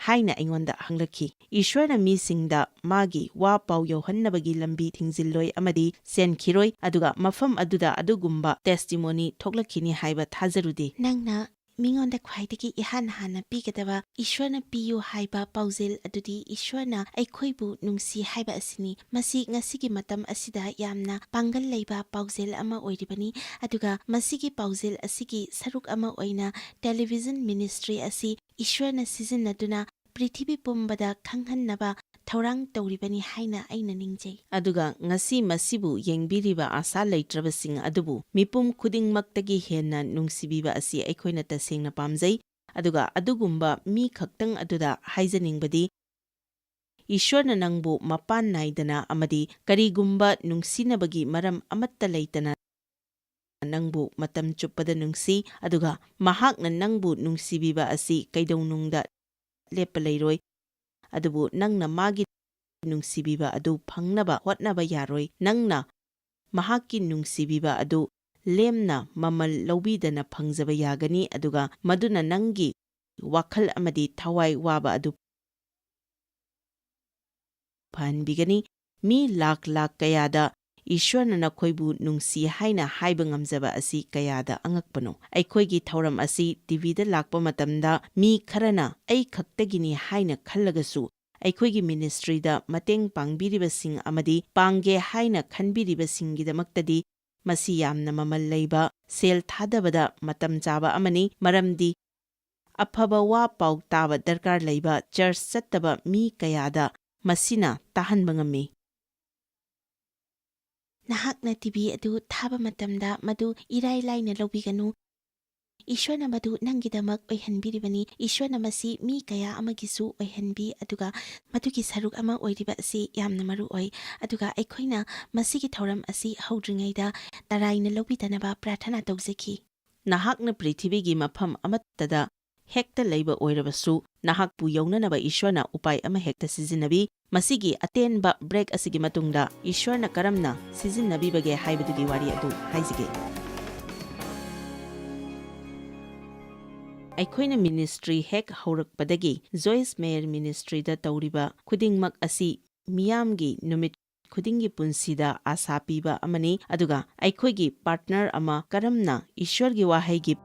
ꯍꯥꯏꯅ ꯑꯩꯉꯣꯟꯗ ꯍꯪꯂꯛꯈꯤ꯫ ꯏꯁ꯭ꯋꯔꯅ ꯃꯤꯁꯤꯡꯗ ꯃꯥꯒꯤ ꯋꯥ ꯄꯥꯎ ꯌꯧꯍꯟꯅꯕꯒꯤ ꯂꯝꯕꯤ ꯊꯤꯡꯖꯤꯜꯂꯣꯏ ꯑꯃꯗꯤ ꯆꯦꯟꯈꯤꯔꯣꯏ, ꯑꯗꯨꯒ ꯃꯐꯝ ꯑꯗꯨꯗ ꯑꯗꯨꯒꯨꯝꯕ ꯇꯦꯁꯇꯤꯃꯣꯅꯤ ꯊꯣꯛꯂꯛꯈꯤꯅꯤ ꯍꯥꯏꯕ ꯊꯥꯖꯔꯨꯗꯦ꯫ ꯅꯪꯅ ꯃꯤꯉꯣꯟꯗ ꯈ꯭ꯋꯥꯏꯗꯒꯤ ꯏꯍꯥꯟ ꯍꯥꯟꯅ ꯄꯤꯒꯗꯕ ꯏꯁ꯭ꯋꯔꯅ ꯄꯤꯌꯨ ꯍꯥꯏꯕ ꯄꯥꯎꯖꯦꯜ ꯑꯗꯨꯗꯤ ꯏꯁ꯭ꯋꯔꯅ ꯑꯩꯈꯣꯏꯕꯨ ꯅꯨꯡꯁꯤ ꯍꯥꯏꯕ ꯑꯁꯤꯅꯤ꯫ ꯃꯁꯤ ꯉꯁꯤꯒꯤ ꯃꯇꯝ ꯑꯁꯤꯗ ꯌꯥꯝꯅ ꯄꯥꯡꯒꯜ ꯂꯩꯕ ꯄꯥꯎꯖꯦꯜ ꯑꯃ ꯑꯣꯏꯔꯤꯕꯅꯤ, ꯑꯗꯨꯒ ꯃꯁꯤꯒꯤ ꯄꯥꯎꯖꯦꯜ ꯑꯁꯤꯒꯤ ꯁꯔꯨꯛ ꯑꯃ ꯑꯣꯏꯅ ꯇꯦꯂꯤꯚꯤꯖꯟ ꯃꯤꯅꯤꯁꯇ꯭ꯔꯤ ꯑꯁꯤ ꯏꯁ꯭ꯋꯔꯅ ꯁꯤꯖꯤꯟꯅꯗꯨꯅ ꯄ꯭ꯔꯤꯊꯤꯕꯤ ꯄꯨꯝꯕꯗ ꯈꯪꯍꯟꯅꯕ ꯊꯧꯔꯥꯡ ꯇꯧꯔꯤꯕꯅꯤ ꯍꯥꯏꯅ ꯑꯩꯅ ꯅꯤꯡꯖꯩ꯫ ꯑꯗꯨꯒ ꯉꯁꯤ ꯃꯁꯤꯕꯨ ꯌꯦꯡꯕꯤꯔꯤꯕ ꯑꯥꯁꯥ ꯂꯩꯇ꯭ꯔꯕꯁꯤꯡ ꯑꯗꯨꯕꯨ ꯃꯤꯄꯨꯝ ꯈꯨꯗꯤꯡꯃꯛꯇꯒꯤ ꯍꯦꯟꯅ ꯅꯨꯡꯁꯤꯕꯤꯕ ꯑꯁꯤ ꯑꯩꯈꯣꯏꯅ ꯇꯁꯦꯡꯅ ꯄꯥꯝꯖꯩ꯫ ꯑꯗꯨꯒ ꯑꯗꯨꯒꯨꯝꯕ ꯃꯤ ꯈꯛꯇꯪ ꯑꯗꯨꯗ ꯍꯥꯏꯖꯅꯤꯡꯕꯗꯤ, ꯏꯁ꯭ꯋꯔꯅ ꯅꯪꯕꯨ ꯃꯄꯥꯟ ꯅꯥꯏꯗꯅ ꯑꯃꯗꯤ ꯀꯔꯤꯒꯨꯝꯕ ꯅꯨꯡꯁꯤꯅꯕꯒꯤ ꯃꯔꯝ ꯑꯃꯠꯇ ꯂꯩꯇꯅ ꯅꯪꯕꯨ ꯃꯇꯝ ꯆꯨꯞꯄꯗ ꯅꯨꯡꯁꯤ, ꯑꯗꯨꯒ ꯃꯍꯥꯛꯅ ꯅꯪꯕꯨ ꯅꯨꯡꯁꯤꯕꯤꯕ ꯑꯁꯤ ꯀꯩꯗꯧꯅꯨꯡꯗ ꯂꯦꯞꯄ ꯂꯩꯔꯣꯏ꯫ ꯑꯗꯨꯕꯨ ꯅꯪꯅ ꯃꯥꯒꯤ ꯅꯨꯡꯁꯤꯕꯤꯕ ꯑꯗꯨ ꯐꯪꯅꯕ ꯍꯣꯠꯅꯕ ꯌꯥꯔꯣꯏ꯫ ꯅꯪꯅ ꯃꯍꯥꯛꯀꯤ ꯅꯨꯡꯁꯤꯕꯤꯕ ꯑꯗꯨ ꯂꯦꯝꯅ ꯃꯃꯜ ꯂꯧꯕꯤꯗꯅ ꯐꯪꯖꯕ ꯌꯥꯒꯅꯤ, ꯑꯗꯨꯒ ꯃꯗꯨꯅ ꯅꯪꯒꯤ ꯋꯥꯈꯜ ꯑꯃꯗꯤ ꯊꯋꯥꯏ ꯋꯥꯕ ꯑꯗꯨ ꯐꯍꯟꯕꯤꯒꯅꯤ꯫ ꯃꯤ ꯂꯥꯛ ꯂꯥꯛ ꯀꯌꯥꯗ ꯏꯁ꯭ꯋꯔꯅ ꯅꯈꯣꯏꯕꯨ ꯅꯨꯡꯁꯤ ꯍꯥꯏꯅ ꯍꯥꯏꯕ ꯉꯝꯖꯕ ꯑꯁꯤ ꯀꯌꯥꯗ ꯑꯉꯛꯄꯅꯣ! ꯑꯩꯈꯣꯏꯒꯤ ꯊꯧꯔꯝ ꯑꯁꯤ ꯇꯤꯚꯤꯗ ꯂꯥꯛꯄ ꯃꯇꯝꯗ ꯃꯤ ꯈꯔꯅ ꯑꯩ ꯈꯛꯇꯒꯤꯅꯤ ꯍꯥꯏꯅ ꯈꯜꯂꯒꯁꯨ, ꯑꯩꯈꯣꯏꯒꯤ ꯃꯤꯅꯤꯁꯇ꯭ꯔꯤꯗ ꯃꯇꯦꯡ ꯄꯥꯡꯕꯤꯔꯤꯕꯁꯤꯡ ꯑꯃꯗꯤ ꯄꯥꯡꯒꯦ ꯍꯥꯏꯅ ꯈꯟꯕꯤꯔꯤꯕꯁꯤꯡꯒꯤꯗꯃꯛꯇꯗꯤ ꯃꯁꯤ ꯌꯥꯝꯅ ꯃꯃꯜ ꯂꯩꯕ, ꯁꯦꯜ ꯊꯥꯗꯕꯗ ꯃꯇꯝ ꯆꯥꯕ ꯑꯃꯅꯤ, ꯃꯔꯝꯗꯤ ꯑꯐꯕ ꯋꯥ ꯄꯥꯎ ꯇꯥꯕ ꯗꯔꯀꯥꯔ ꯂꯩꯕ ꯆꯔꯆ ꯆꯠꯇꯕ ꯃꯤ ꯀꯌꯥꯗ ꯃꯁꯤꯅ ꯇꯥꯍꯟꯕ ꯉꯝꯃꯤ꯫ ꯅꯍꯥꯛꯅ ꯇꯤꯚꯤ ꯑꯗꯨ ꯊꯥꯕ ꯃꯇꯝꯗ ꯃꯗꯨ ꯏꯔꯥꯏ ꯂꯥꯏꯅ ꯂꯧꯕꯤꯒꯅꯨ꯫ ꯏꯁ꯭ꯋꯔꯅ ꯃꯗꯨ ꯅꯪꯒꯤꯗꯃꯛ ꯑꯣꯏꯍꯟꯕꯤꯔꯤꯕꯅꯤ꯫ ꯏꯁ꯭ꯋꯔꯅ ꯃꯁꯤ ꯃꯤ ꯀꯌꯥ ꯑꯃꯒꯤꯁꯨ ꯑꯣꯏꯍꯟꯕꯤ, ꯑꯗꯨꯒ ꯃꯗꯨꯒꯤ ꯁꯔꯨꯛ ꯑꯃ ꯑꯣꯏꯔꯤꯕ ꯑꯁꯤ ꯌꯥꯝꯅ ꯃꯔꯨ ꯑꯣꯏ꯫ ꯑꯗꯨꯒ ꯑꯩꯈꯣꯏꯅ ꯃꯁꯤꯒꯤ ꯊꯧꯔꯝ ꯑꯁꯤ ꯍꯧꯗ꯭ꯔꯤꯉꯩꯗ ꯇꯔꯥꯏꯅ ꯂꯧꯕꯤꯗꯅꯕ ꯄ꯭ꯔꯥꯔꯊꯅꯥ ꯇꯧꯖꯈꯤ꯫ ꯅꯍꯥꯛꯅ ꯄ꯭ꯔꯤꯊꯤꯕꯤꯒꯤ ꯃꯐꯝ ꯑꯃꯠꯇꯗ ꯍꯦꯛꯇ ꯂꯩꯕ ꯑꯣꯏꯔꯕꯁꯨ, ꯅꯍꯥꯛꯄꯨ ꯌꯧꯅꯅꯕ ꯏꯁ꯭ꯋꯔꯅ ꯎꯄꯥꯏ ꯑꯃ ꯍꯦꯛꯇ ꯁꯤꯖꯤꯟꯅꯕꯤ꯫ ꯃꯁꯤꯒꯤ ꯑꯇꯦꯟꯕ ꯕ꯭ꯔꯦꯛ ꯑꯁꯤꯒꯤ ꯃꯇꯨꯡꯗ ꯏꯁ꯭ꯋꯔꯅ ꯀꯔꯝꯅ ꯁꯤꯖꯤꯟꯅꯕꯤꯕꯒꯦ ꯍꯥꯏꯕꯗꯨꯒꯤ ꯋꯥꯔꯤ ꯑꯗꯨ ꯍꯥꯏꯖꯒꯦ꯫ ꯑꯩꯈꯣꯏꯅ ꯃꯤꯅꯤꯁꯇ꯭ꯔꯤ ꯍꯦꯛ ꯍꯧꯔꯛꯄꯗꯒꯤ ꯖꯣꯏꯁ ꯃꯦꯌꯔ ꯃꯤꯅꯤꯁꯇ꯭ꯔꯤꯗ ꯇꯧꯔꯤꯕ ꯈꯨꯗꯤꯡꯃꯛ ꯑꯁꯤ ꯃꯤꯌꯥꯝꯒꯤ ꯅꯨꯃꯤꯠ ꯈꯨꯗꯤꯡꯒꯤ ꯄꯨꯟꯁꯤꯗ ꯑꯥꯁꯥ ꯄꯤꯕ ꯑꯃꯅꯤ, ꯑꯗꯨꯒ ꯑꯩꯈꯣꯏꯒꯤ ꯄꯥꯔꯠꯅꯔ ꯑꯃ ꯀꯔꯝꯅ ꯏꯁ꯭ꯋꯔꯒꯤ ꯋꯥꯍꯩꯒꯤ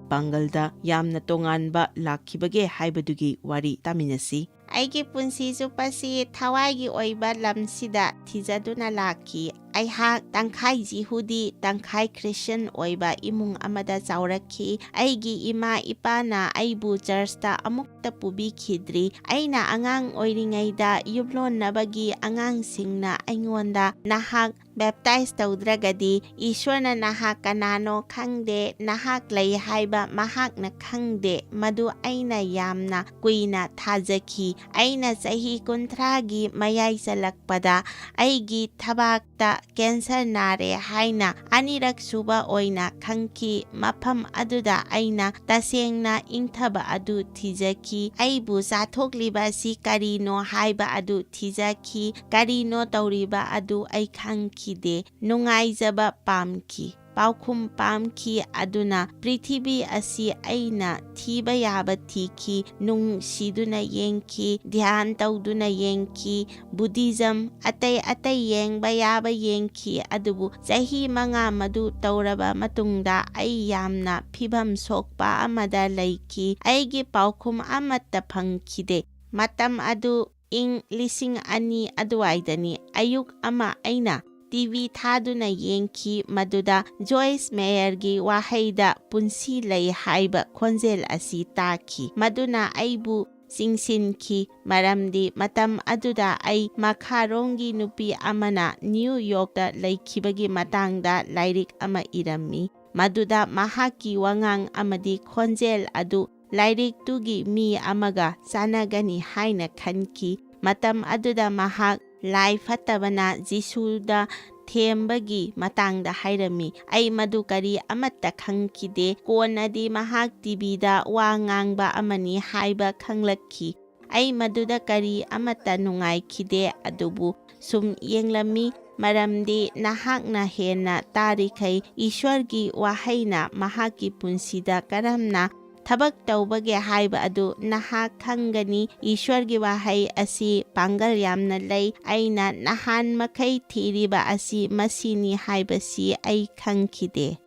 ꯄꯥꯡꯒꯜꯗ ꯌꯥꯝꯅ ꯇꯣꯉꯥꯟꯕ ꯂꯥꯛꯈꯤꯕꯒꯦ ꯍꯥꯏꯕꯗꯨꯒꯤ ꯋꯥꯔꯤ ꯇꯥꯃꯤꯟꯅꯁꯤ꯫ ꯑꯩꯒꯤ ꯄꯨꯟꯁꯤ ꯆꯨꯞꯄꯁꯤ ꯊꯋꯥꯏꯒꯤ ꯑꯣꯏꯕ ꯂꯝꯁꯤꯗ ꯊꯤꯖꯗꯨꯅ ꯂꯥꯛꯈꯤ꯫ ꯑꯩꯍꯥꯛ ꯇꯪꯈꯥꯏ ꯖꯤꯍꯨꯗꯤ, ꯇꯪꯈꯥꯏ ꯈ꯭ꯔꯤꯁꯇ꯭ꯌꯥꯟ ꯑꯣꯏꯕ ꯏꯃꯨꯡ ꯑꯃꯗ ꯆꯥꯎꯔꯛꯈꯤ꯫ ꯑꯩꯒꯤ ꯏꯃꯥ ꯏꯄꯥꯅ ꯑꯩꯕꯨ ꯆꯔꯆꯇ ꯑꯃꯨꯛꯇ ꯄꯨꯕꯤꯈꯤꯗ꯭ꯔꯤ꯫ ꯑꯩꯅ ꯑꯉꯥꯡ ꯑꯣꯏꯔꯤꯉꯩꯗ ꯌꯨꯝꯂꯣꯟꯅꯕꯒꯤ ꯑꯉꯥꯡꯁꯤꯡꯅ ꯑꯩꯉꯣꯟꯗ, "ꯅꯍꯥꯛ ꯕꯦꯞꯇꯥꯏꯖ ꯇꯧꯗ꯭ꯔꯒꯗꯤ ꯏꯁ꯭ꯋꯔꯅ ꯅꯍꯥꯛ ꯀꯅꯥꯅꯣ ꯈꯪꯗꯦ, ꯅꯍꯥꯛ ꯂꯩ ꯍꯥꯏꯕ ꯃꯍꯥꯛꯅ ꯈꯪꯗꯦ"꯫ ꯃꯗꯨ ꯑꯩꯅ ꯌꯥꯝꯅ ꯀꯨꯏꯅ ꯊꯥꯖꯈꯤ꯫ ꯑꯩꯅ ꯆꯍꯤ ꯀꯨꯟꯊ꯭ꯔꯥꯒꯤ ꯃꯌꯥꯏ ꯆꯜꯂꯛꯄꯗ ꯑꯩꯒꯤ ꯊꯕꯥꯛꯇ ꯀꯦꯟꯁꯔ ꯅꯥꯔꯦ ꯍꯥꯏꯅ ꯑꯅꯤꯔꯛ ꯁꯨꯕ ꯑꯣꯏꯅ ꯈꯪꯈꯤ꯫ ꯃꯐꯝ ꯑꯗꯨꯗ ꯑꯩꯅ ꯇꯁꯦꯡꯅ ꯏꯪꯊꯕ ꯑꯗꯨ ꯊꯤꯖꯈꯤ꯫ ꯑꯩꯕꯨ ꯆꯥꯊꯣꯛꯂꯤꯕ ꯑꯁꯤ ꯀꯔꯤꯅꯣ ꯍꯥꯏꯕ ꯑꯗꯨ ꯊꯤꯖꯈꯤ꯫ ꯀꯔꯤꯅꯣ ꯇꯧꯔꯤꯕ ꯑꯗꯨ ꯑꯩ ꯈꯪꯈꯤꯗꯦ꯫ ꯅꯨꯡꯉꯥꯏꯖꯕ ꯄꯥꯝꯈꯤ꯫ ꯄꯥꯎꯈꯨꯝ ꯄꯥꯝꯈꯤ꯫ ꯑꯗꯨꯅ ꯄ꯭ꯔꯤꯊꯤꯕꯤ ꯑꯁꯤ ꯑꯩꯅ ꯊꯤꯕ ꯌꯥꯕ ꯊꯤꯈꯤ, ꯅꯨꯡꯁꯤꯗꯨꯅ ꯌꯦꯡꯈꯤ, ꯙ꯭ꯌꯥꯟ ꯇꯧꯗꯨꯅ ꯌꯦꯡꯈꯤ, ꯕꯨꯙꯤꯖꯝ, ꯑꯇꯩ ꯑꯇꯩ ꯌꯦꯡꯕ ꯌꯥꯕ ꯌꯦꯡꯈꯤ꯫ ꯑꯗꯨꯕꯨ ꯆꯍꯤ ꯃꯉꯥ ꯃꯗꯨ ꯇꯧꯔꯕ ꯃꯇꯨꯡꯗ ꯑꯩ ꯌꯥꯝꯅ ꯐꯤꯚꯝ ꯁꯣꯛꯄ ꯑꯃꯗ ꯂꯩꯈꯤ꯫ ꯑꯩꯒꯤ ꯄꯥꯎꯈꯨꯝ ꯑꯃꯠꯇ ꯐꯪꯈꯤꯗꯦ꯫ ꯃꯇꯝ ꯑꯗꯨ ꯏꯪ ꯂꯤꯁꯤꯡ ꯑꯅꯤ ꯑꯗꯨꯋꯥꯏꯗꯅꯤ꯫ ꯑꯌꯨꯛ ꯑꯃ ꯑꯩꯅ ꯇꯤꯚꯤ ꯊꯥꯗꯨꯅ ꯌꯦꯡꯈꯤ, ꯃꯗꯨꯗ ꯖꯣꯏꯁ ꯃꯦꯌꯔꯒꯤ ꯋꯥꯍꯩꯗ ꯄꯨꯟꯁꯤ ꯂꯩ ꯍꯥꯏꯕ ꯈꯣꯟꯖꯦꯜ ꯑꯁꯤ ꯇꯥꯈꯤ꯫ ꯃꯗꯨꯅ ꯑꯩꯕꯨ ꯆꯤꯡꯁꯤꯟꯈꯤ, ꯃꯔꯝꯗꯤ ꯃꯇꯝ ꯑꯗꯨꯗ ꯑꯩ ꯃꯈꯥꯔꯣꯝꯒꯤ ꯅꯨꯄꯤ ꯑꯃꯅ ꯅ꯭ꯌꯨ ꯌꯣꯔꯛꯇ ꯂꯩꯈꯤꯕꯒꯤ ꯃꯇꯥꯡꯗ ꯂꯥꯏꯔꯤꯛ ꯑꯃ ꯏꯔꯝꯃꯤ꯫ ꯃꯗꯨꯗ ꯃꯍꯥꯛꯀꯤ ꯋꯥꯉꯥꯡ ꯑꯃꯗꯤ ꯈꯣꯟꯖꯦꯜ ꯑꯗꯨ ꯂꯥꯏꯔꯤꯛꯇꯨꯒꯤ ꯃꯤ ꯑꯃꯒ ꯆꯥꯟꯅꯒꯅꯤ ꯍꯥꯏꯅ ꯈꯟꯈꯤ꯫ ꯃꯇꯝ ꯑꯗꯨꯗ ꯃꯍꯥꯛ ꯂꯥꯏ ꯐꯠꯇꯕꯅ ꯖꯤꯁꯨꯗ ꯊꯦꯝꯕꯒꯤ ꯃꯇꯥꯡꯗ ꯍꯥꯏꯔꯝꯃꯤ꯫ ꯑꯩ ꯃꯗꯨ ꯀꯔꯤ ꯑꯃꯠꯇ ꯈꯪꯈꯤꯗꯦ꯫ ꯀꯣꯟꯅꯗꯤ ꯃꯍꯥꯛ ꯇꯤꯚꯤꯗ ꯋꯥ ꯉꯥꯡꯕ ꯑꯃꯅꯤ ꯍꯥꯏꯕ ꯈꯪꯂꯛꯈꯤ꯫ ꯑꯩ ꯃꯗꯨꯗ ꯀꯔꯤ ꯑꯃꯠꯇ ꯅꯨꯡꯉꯥꯏꯈꯤꯗꯦ, ꯑꯗꯨꯕꯨ ꯁꯨꯝ ꯌꯦꯡꯂꯝꯃꯤ, ꯃꯔꯝꯗꯤ ꯅꯍꯥꯛꯅ ꯍꯦꯟꯅ ꯇꯥꯔꯤꯈꯩ ꯏꯁ꯭ꯋꯔꯒꯤ ꯋꯥꯍꯩꯅ ꯃꯍꯥꯛꯀꯤ ꯄꯨꯟꯁꯤꯗ ꯀꯔꯝꯅ ꯊꯕꯛ ꯇꯧꯕꯒꯦ ꯍꯥꯏꯕ ꯑꯗꯨ ꯅꯍꯥꯛ ꯈꯪꯒꯅꯤ꯫ ꯏꯁ꯭ꯋꯔꯒꯤ ꯋꯥꯍꯩ ꯑꯁꯤ ꯄꯥꯡꯒꯜ ꯌꯥꯝꯅ ꯂꯩ꯫ ꯑꯩꯅ ꯅꯍꯥꯟ ꯃꯈꯩ ꯊꯤꯔꯤꯕ ꯑꯁꯤ ꯃꯁꯤꯅꯤ ꯍꯥꯏꯕꯁꯤ ꯑꯩ ꯈꯪꯈꯤꯗꯦ꯫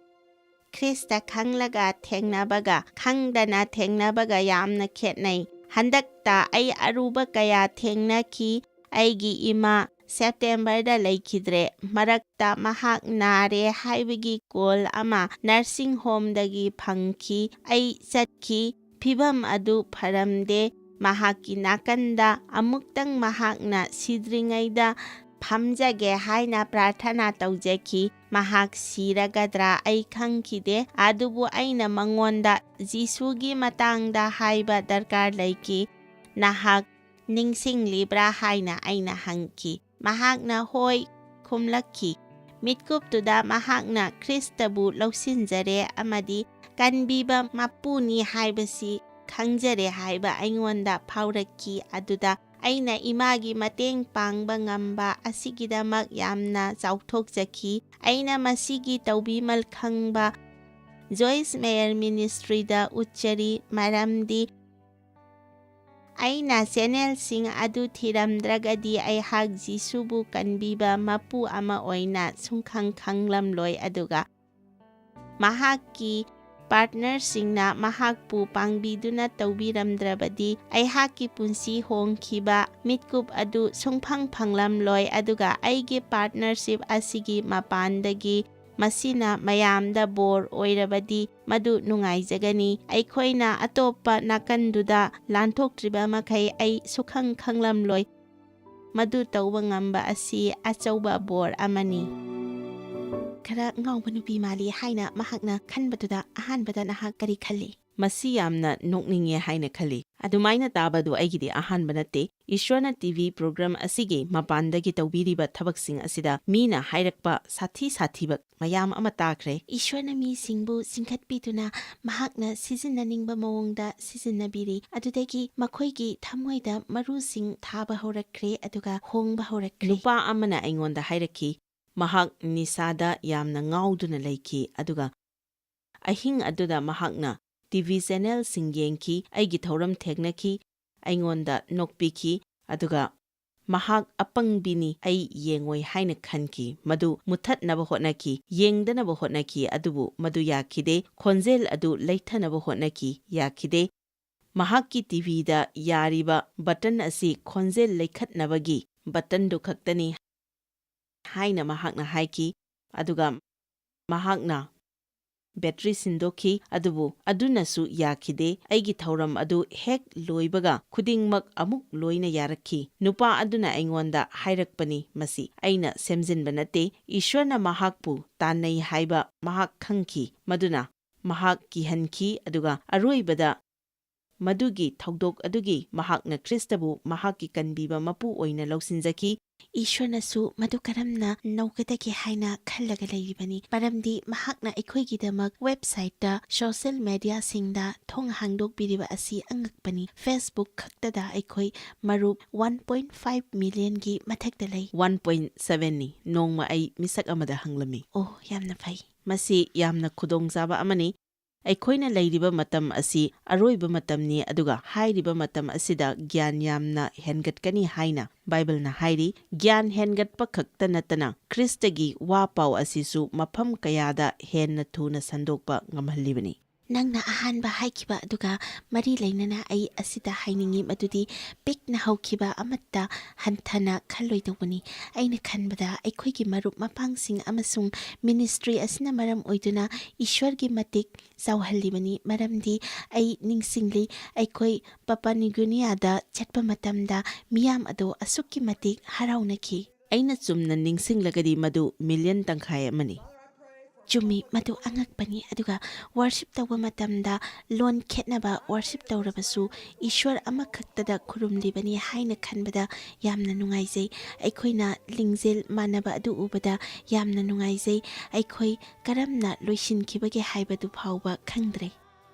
ꯈ꯭ꯔꯤꯁꯇ ꯈꯪꯂꯒ ꯊꯦꯡꯅꯕꯒ ꯈꯪꯗꯅ ꯊꯦꯡꯅꯕꯒ ꯌꯥꯝꯅ ꯈꯦꯠꯅꯩ꯫ ꯍꯟꯗꯛꯇ ꯑꯩ ꯑꯔꯨꯕ ꯀꯌꯥ ꯊꯦꯡꯅꯈꯤ꯫ ꯑꯩꯒꯤ ꯏꯃꯥ ꯁꯦꯞꯇꯦꯝꯕꯔꯗ ꯂꯩꯈꯤꯗ꯭ꯔꯦ꯫ ꯃꯔꯛꯇ ꯃꯍꯥꯛ ꯅꯥꯔꯦ ꯍꯥꯏꯕꯒꯤ ꯀꯣꯜ ꯑꯃ ꯅꯔꯁꯤꯡ ꯍꯣꯝꯗꯒꯤ ꯐꯪꯈꯤ꯫ ꯑꯩ ꯆꯠꯈꯤ꯫ ꯐꯤꯚꯝ ꯑꯗꯨ ꯐꯔꯝꯗꯦ꯫ ꯃꯍꯥꯛꯀꯤ ꯅꯥꯀꯟꯗ ꯑꯃꯨꯛꯇꯪ ꯃꯍꯥꯛꯅ ꯁꯤꯗ꯭ꯔꯤꯉꯩꯗ ꯐꯝꯖꯒꯦ ꯍꯥꯏꯅ ꯄ꯭ꯔꯥꯔꯊꯅꯥ ꯇꯧꯖꯈꯤ꯫ ꯃꯍꯥꯛ ꯁꯤꯔꯒꯗ꯭ꯔꯥ ꯑꯩ ꯈꯪꯈꯤꯗꯦ, ꯑꯗꯨꯕꯨ ꯑꯩꯅ ꯃꯉꯣꯟꯗ ꯖꯤꯁꯨꯒꯤ ꯃꯇꯥꯡꯗ ꯍꯥꯏꯕ ꯗꯔꯀꯥꯔ ꯂꯩꯈꯤ꯫ "ꯅꯍꯥꯛ ꯅꯤꯡꯁꯤꯡꯂꯤꯕ꯭ꯔꯥ?" ꯍꯥꯏꯅ ꯑꯩꯅ ꯍꯪꯈꯤ꯫ ꯃꯍꯥꯛꯅ "ꯍꯣꯏ" ꯈꯨꯝꯂꯛꯈꯤ꯫ ꯃꯤꯠꯀꯨꯞꯇꯨꯗ ꯃꯍꯥꯛꯅ ꯈ꯭ꯔꯤꯁꯇꯕꯨ ꯂꯧꯁꯤꯟꯖꯔꯦ ꯑꯃꯗꯤ ꯀꯟꯕꯤꯕ ꯃꯄꯨꯅꯤ ꯍꯥꯏꯕꯁꯤ ꯈꯪꯖꯔꯦ ꯍꯥꯏꯕ ꯑꯩꯉꯣꯟꯗ ꯐꯥꯎꯔꯛꯈꯤ꯫ ꯑꯗꯨꯗ ꯑꯩꯅ ꯏꯃꯥꯒꯤ ꯃꯇꯦꯡ ꯄꯥꯡꯕ ꯉꯝꯕ ꯑꯁꯤꯒꯤꯗꯃꯛ ꯌꯥꯝꯅ ꯆꯥꯎꯊꯣꯛꯆꯈꯤ꯫ ꯑꯩꯅ ꯃꯁꯤꯒꯤ ꯇꯧꯕꯤꯃꯜ ꯈꯪꯕ ꯖꯣꯏꯁ ꯃꯦꯌꯔ ꯃꯤꯅꯤꯁꯇ꯭ꯔꯤꯗ ꯎꯠꯆꯔꯤ, ꯃꯔꯝꯗꯤ ꯑꯩꯅ ꯆꯦꯅꯦꯜꯁꯤꯡ ꯑꯗꯨ ꯊꯤꯔꯝꯗ꯭ꯔꯒꯗꯤ ꯑꯩꯍꯥꯛ ꯖꯤꯁꯨꯕꯨ ꯀꯟꯕꯤꯕ ꯃꯄꯨ ꯑꯃ ꯑꯣꯏꯅ ꯁꯨꯡꯈꯪ ꯈꯪꯂꯝꯂꯣꯏ, ꯑꯗꯨꯒ ꯃꯍꯥꯛꯀꯤ ꯄꯥꯔꯠꯅꯔꯁꯤꯡꯅ ꯃꯍꯥꯛꯄꯨ ꯄꯥꯡꯕꯤꯗꯨꯅ ꯇꯧꯕꯤꯔꯝꯗ꯭ꯔꯕꯗꯤ ꯑꯩꯍꯥꯛꯀꯤ ꯄꯨꯟꯁꯤ ꯍꯣꯡꯈꯤꯕ ꯃꯤꯠꯀꯨꯞ ꯑꯗꯨ ꯁꯨꯡꯐꯪ ꯐꯪꯂꯝꯂꯣꯏ, ꯑꯗꯨꯒ ꯑꯩꯒꯤ ꯄꯥꯔꯠꯅꯔꯁꯤꯞ ꯑꯁꯤꯒꯤ ꯃꯄꯥꯟꯗꯒꯤ ꯃꯁꯤꯅ ꯃꯌꯥꯝꯗ ꯕꯣꯔ ꯑꯣꯏꯔꯕꯗꯤ ꯃꯗꯨ ꯅꯨꯡꯉꯥꯏꯖꯒꯅꯤ꯫ ꯑꯩꯈꯣꯏꯅ ꯑꯇꯣꯞꯄ ꯅꯥꯀꯟꯗꯨꯗ ꯂꯥꯟꯊꯣꯛꯇ꯭ꯔꯤꯕ ꯃꯈꯩ ꯑꯩ ꯁꯨꯈꯪ ꯈꯪꯂꯝꯂꯣꯏ꯫ ꯃꯗꯨ ꯇꯧꯕ ꯉꯝꯕ ꯑꯁꯤ ꯑꯆꯧꯕ ꯕꯣꯔ ꯑꯃꯅꯤ꯫ ꯈꯔ ꯉꯥꯎꯕ ꯅꯨꯄꯤ ꯃꯥꯜꯂꯤ ꯍꯥꯏꯅ ꯃꯍꯥꯛꯅ ꯈꯟꯕꯗꯨꯗ ꯑꯍꯥꯟꯕꯗ ꯅꯍꯥꯛ ꯀꯔꯤ ꯈꯜꯂꯤ? ꯃꯁꯤ ꯌꯥꯝꯅ ꯅꯣꯛꯅꯤꯡꯉꯦ ꯍꯥꯏꯅ ꯈꯜꯂꯤ꯫ ꯑꯗꯨꯃꯥꯏꯅ ꯇꯥꯕꯗꯨ ꯑꯩꯒꯤꯗꯤ ꯑꯍꯥꯟꯕ ꯅꯠꯇꯦ꯫ ꯏꯁ꯭ꯋꯔꯅ ꯇꯤ ꯚꯤ ꯄ꯭ꯔꯣꯒ꯭ꯔꯥꯝ ꯑꯁꯤꯒꯤ ꯃꯄꯥꯟꯗꯒꯤ ꯇꯧꯕꯤꯔꯤꯕ ꯊꯕꯛꯁꯤꯡ ꯑꯁꯤꯗ ꯃꯤꯅ ꯍꯥꯏꯔꯛꯄ ꯁꯥꯊꯤ ꯁꯥꯊꯤꯕ ꯃꯌꯥꯝ ꯑꯃ ꯇꯥꯈ꯭ꯔꯦ꯫ ꯏꯁ꯭ꯋꯔꯅ ꯃꯤꯁꯤꯡꯕꯨ ꯆꯤꯡꯈꯠꯄꯤꯗꯨꯅ ꯃꯍꯥꯛꯅ ꯁꯤꯖꯤꯟꯅꯅꯤꯡꯕ ꯃꯑꯣꯡꯗ ꯁꯤꯖꯤꯟꯅꯕꯤꯔꯤ꯫ ꯑꯗꯨꯗꯒꯤ ꯃꯈꯣꯏꯒꯤ ꯊꯃꯣꯏꯗ ꯃꯔꯨꯁꯤꯡ ꯊꯥꯕ ꯍꯧꯔꯛꯈ꯭ꯔꯦ, ꯑꯗꯨꯒ ꯍꯣꯡꯕ ꯍꯧꯔꯛꯈ꯭ꯔꯦ꯫ ꯅꯨꯄꯥ ꯑꯃꯅ ꯑꯩꯉꯣꯟꯗ ꯍꯥꯏꯔꯛꯈꯤ, ꯃꯍꯥꯛ ꯅꯤꯁꯥꯗ ꯌꯥꯝꯅ ꯉꯥꯎꯗꯨꯅ ꯂꯩꯈꯤ, ꯑꯗꯨꯒ ꯑꯍꯤꯡ ꯑꯗꯨꯗ ꯃꯍꯥꯛꯅ ꯇꯤ ꯚꯤ ꯆꯦꯅꯦꯜꯁꯤꯡ ꯌꯦꯡꯈꯤ, ꯑꯩꯒꯤ ꯊꯧꯔꯝ ꯊꯦꯡꯅꯈꯤ, ꯑꯩꯉꯣꯟꯗ ꯅꯣꯛꯄꯤꯈꯤ, ꯑꯗꯨꯒ ꯃꯍꯥꯛ ꯑꯄꯪꯕꯤꯅꯤ, ꯑꯩ ꯌꯦꯡꯉꯣꯏ ꯍꯥꯏꯅ ꯈꯟꯈꯤ꯫ ꯃꯗꯨ ꯃꯨꯊꯠꯅꯕ ꯍꯣꯠꯅꯈꯤ, ꯌꯦꯡꯗꯅꯕ ꯍꯣꯠꯅꯈꯤ, ꯑꯗꯨꯕꯨ ꯃꯗꯨ ꯌꯥꯈꯤꯗꯦ꯫ ꯈꯣꯟꯖꯦꯜ ꯑꯗꯨ ꯂꯩꯊꯅꯕ ꯍꯣꯠꯅꯈꯤ, ꯌꯥꯈꯤꯗꯦ꯫ ꯃꯍꯥꯛꯀꯤ ꯇꯤ ꯚꯤꯗ ꯌꯥꯔꯤꯕ ꯕꯇꯟ ꯑꯁꯤ ꯈꯣꯟꯖꯦꯜ ꯂꯩꯈꯠꯅꯕꯒꯤ ꯕꯇꯟꯗꯨ ꯈꯛꯇꯅꯤ ꯍꯥꯏꯅ ꯃꯍꯥꯛꯅ ꯍꯥꯏꯈꯤ, ꯑꯗꯨꯒ ꯃꯍꯥꯛꯅ ꯕꯦꯇ꯭ꯔꯤ ꯁꯤꯟꯗꯣꯛꯈꯤ, ꯑꯗꯨꯕꯨ ꯑꯗꯨꯅꯁꯨ ꯌꯥꯈꯤꯗꯦ꯫ ꯑꯩꯒꯤ ꯊꯧꯔꯝ ꯑꯗꯨ ꯍꯦꯛ ꯂꯣꯏꯕꯒ ꯈꯨꯗꯤꯡꯃꯛ ꯑꯃꯨꯛ ꯂꯣꯏꯅ ꯌꯥꯔꯛꯈꯤ꯫ ꯅꯨꯄꯥ ꯑꯗꯨꯅ ꯑꯩꯉꯣꯟꯗ ꯍꯥꯏꯔꯛꯄꯅꯤ, ꯃꯁꯤ ꯑꯩꯅ ꯁꯦꯝꯖꯤꯟꯕ ꯅꯠꯇꯦ꯫ ꯏꯁ꯭ꯋꯔꯅ ꯃꯍꯥꯛꯄꯨ ꯇꯥꯟꯅꯩ ꯍꯥꯏꯕ ꯃꯍꯥꯛ ꯈꯪꯈꯤ, ꯃꯗꯨꯅ ꯃꯍꯥꯛ ꯀꯤꯍꯟꯈꯤ, ꯑꯗꯨꯒ ꯑꯔꯣꯏꯕꯗ ꯃꯗꯨꯒꯤ ꯊꯧꯗꯣꯛ ꯑꯗꯨꯒꯤ ꯃꯍꯥꯛꯅ ꯈ꯭ꯔꯤꯁꯇꯕꯨ ꯃꯍꯥꯛꯀꯤ ꯀꯟꯕꯤꯕ ꯃꯄꯨ ꯑꯣꯏꯅ ꯂꯧꯁꯤꯟꯖꯈꯤ꯫ ꯏꯁ꯭ꯋꯔꯅꯁꯨ ꯃꯗꯨ ꯀꯔꯝꯅ ꯅꯧꯒꯗꯒꯦ ꯍꯥꯏꯅ ꯈꯜꯂꯒ ꯂꯩꯔꯤꯕꯅꯤ, ꯃꯔꯝꯗꯤ ꯃꯍꯥꯛꯅ ꯑꯩꯈꯣꯏꯒꯤꯗꯃꯛ ꯋꯦꯕꯁꯥꯏꯠꯇ, ꯁꯣꯁꯤꯌꯦꯜ ꯃꯦꯗꯤꯌꯥꯁꯤꯡꯗ ꯊꯣꯡ ꯍꯥꯡꯗꯣꯛꯄꯤꯔꯤꯕ ꯑꯁꯤ ꯑꯉꯛꯄꯅꯤ꯫ Facebook ꯈꯛꯇꯗ ꯑꯩꯈꯣꯏ ꯃꯔꯨꯞ ꯋꯥꯟ ꯄꯣꯏꯟꯠ ꯐꯥꯏꯚ ꯃꯤꯂꯤꯌꯟꯒꯤ ꯃꯊꯛꯇ ꯂꯩ꯫ ꯋꯥꯟ ꯄꯣꯏꯟꯠ ꯁꯚꯦꯟꯅꯤ꯫ ꯅꯣꯡꯃ ꯑꯩ ꯃꯤꯁꯛ ꯑꯃꯗ ꯍꯪꯂꯝꯃꯤ꯫ ꯑꯣ, ꯌꯥꯝꯅ ꯐꯩ꯫ ꯃꯁꯤ ꯌꯥꯝꯅ ꯈꯨꯗꯣꯡꯆꯥꯕ ꯑꯃꯅꯤ꯫ ꯑꯩꯈꯣꯏꯅ ꯂꯩꯔꯤꯕ ꯃꯇꯝ ꯑꯁꯤ ꯑꯔꯣꯏꯕ ꯃꯇꯝꯅꯤ, ꯑꯗꯨꯒ ꯍꯥꯏꯔꯤꯕ ꯃꯇꯝ ꯑꯁꯤꯗ ꯒ꯭ꯌꯥꯟ ꯌꯥꯝꯅ ꯍꯦꯟꯒꯠꯀꯅꯤ ꯍꯥꯏꯅ ꯕꯥꯏꯕꯜꯅ ꯍꯥꯏꯔꯤ꯫ ꯒ꯭ꯌꯥꯟ ꯍꯦꯟꯒꯠꯄ ꯈꯛꯇ ꯅꯠꯇꯅ ꯈ꯭ꯔꯤꯁꯇꯒꯤ ꯋꯥ ꯄꯥꯎ ꯑꯁꯤꯁꯨ ꯃꯐꯝ ꯀꯌꯥꯗ ꯍꯦꯟꯅ ꯊꯨꯅ ꯁꯟꯗꯣꯛꯄ ꯉꯝꯍꯜꯂꯤꯕꯅꯤ꯫ ꯅꯪꯅ ꯑꯍꯥꯟꯕ ꯍꯥꯏꯈꯤꯕ ꯑꯗꯨꯒ ꯃꯔꯤ ꯂꯩꯅꯅ ꯑꯩ ꯑꯁꯤꯗ ꯍꯥꯏꯅꯤꯡꯏ, ꯃꯗꯨꯗꯤ ꯄꯤꯛꯅ ꯍꯧꯈꯤꯕ ꯑꯃꯠꯇ ꯍꯟꯊꯅ ꯈꯜꯂꯣꯏꯗꯧꯕꯅꯤ꯫ ꯑꯩꯅ ꯈꯟꯕꯗ ꯑꯩꯈꯣꯏꯒꯤ ꯃꯔꯨꯞ ꯃꯄꯥꯡꯁꯤꯡ ꯑꯃꯁꯨꯡ ꯃꯤꯅꯤꯁꯇ꯭ꯔꯤ ꯑꯁꯤꯅ ꯃꯔꯝ ꯑꯣꯏꯗꯨꯅ ꯏꯁ꯭ꯋꯔꯒꯤ ꯃꯇꯤꯛ ꯆꯥꯎꯍꯜꯂꯤꯕꯅꯤ, ꯃꯔꯝꯗꯤ ꯑꯩ ꯅꯤꯡꯁꯤꯡꯂꯤ, ꯑꯩꯈꯣꯏ ꯄꯥꯄꯥ ꯅ꯭ꯌꯨꯒꯤꯅꯤꯌꯥꯗ ꯆꯠꯄ ꯃꯇꯝꯗ ꯃꯤꯌꯥꯝ ꯑꯗꯨ ꯑꯁꯨꯛꯀꯤ ꯃꯇꯤꯛ ꯍꯔꯥꯎꯅꯈꯤ꯫ ꯑꯩꯅ ꯆꯨꯝꯅ ꯅꯤꯡꯁꯤꯡꯂꯒꯗꯤ ꯃꯗꯨ ꯃꯤꯂꯤꯌꯟ ꯇꯪꯈꯥꯏ ꯑꯃꯅꯤ꯫ ꯆꯨꯝꯃꯤ, ꯃꯗꯨ ꯑꯉꯛꯄꯅꯤ꯫ ꯑꯗꯨꯒ ꯋꯥꯔꯁꯤꯞ ꯇꯧꯕ ꯃꯇꯝꯗ ꯂꯣꯟ ꯈꯦꯠꯅꯕ ꯋꯥꯔꯁꯤꯞ ꯇꯧꯔꯕꯁꯨ ꯏꯁ꯭ꯋꯔ ꯑꯃꯈꯛꯇꯗ ꯈꯨꯔꯨꯝꯂꯤꯕꯅꯤ ꯍꯥꯏꯅ ꯈꯟꯕꯗ ꯌꯥꯝꯅ ꯅꯨꯡꯉꯥꯏꯖꯩ꯫ ꯑꯩꯈꯣꯏꯅ ꯂꯤꯡꯖꯦꯜ ꯃꯥꯟꯅꯕ ꯑꯗꯨ ꯎꯕꯗ ꯌꯥꯝꯅ ꯅꯨꯡꯉꯥꯏꯖꯩ꯫ ꯑꯩꯈꯣꯏ ꯀꯔꯝꯅ ꯂꯣꯏꯁꯤꯟꯈꯤꯕꯒꯦ ꯍꯥꯏꯕꯗꯨ ꯐꯥꯎꯕ ꯈꯪꯗ꯭ꯔꯦ꯫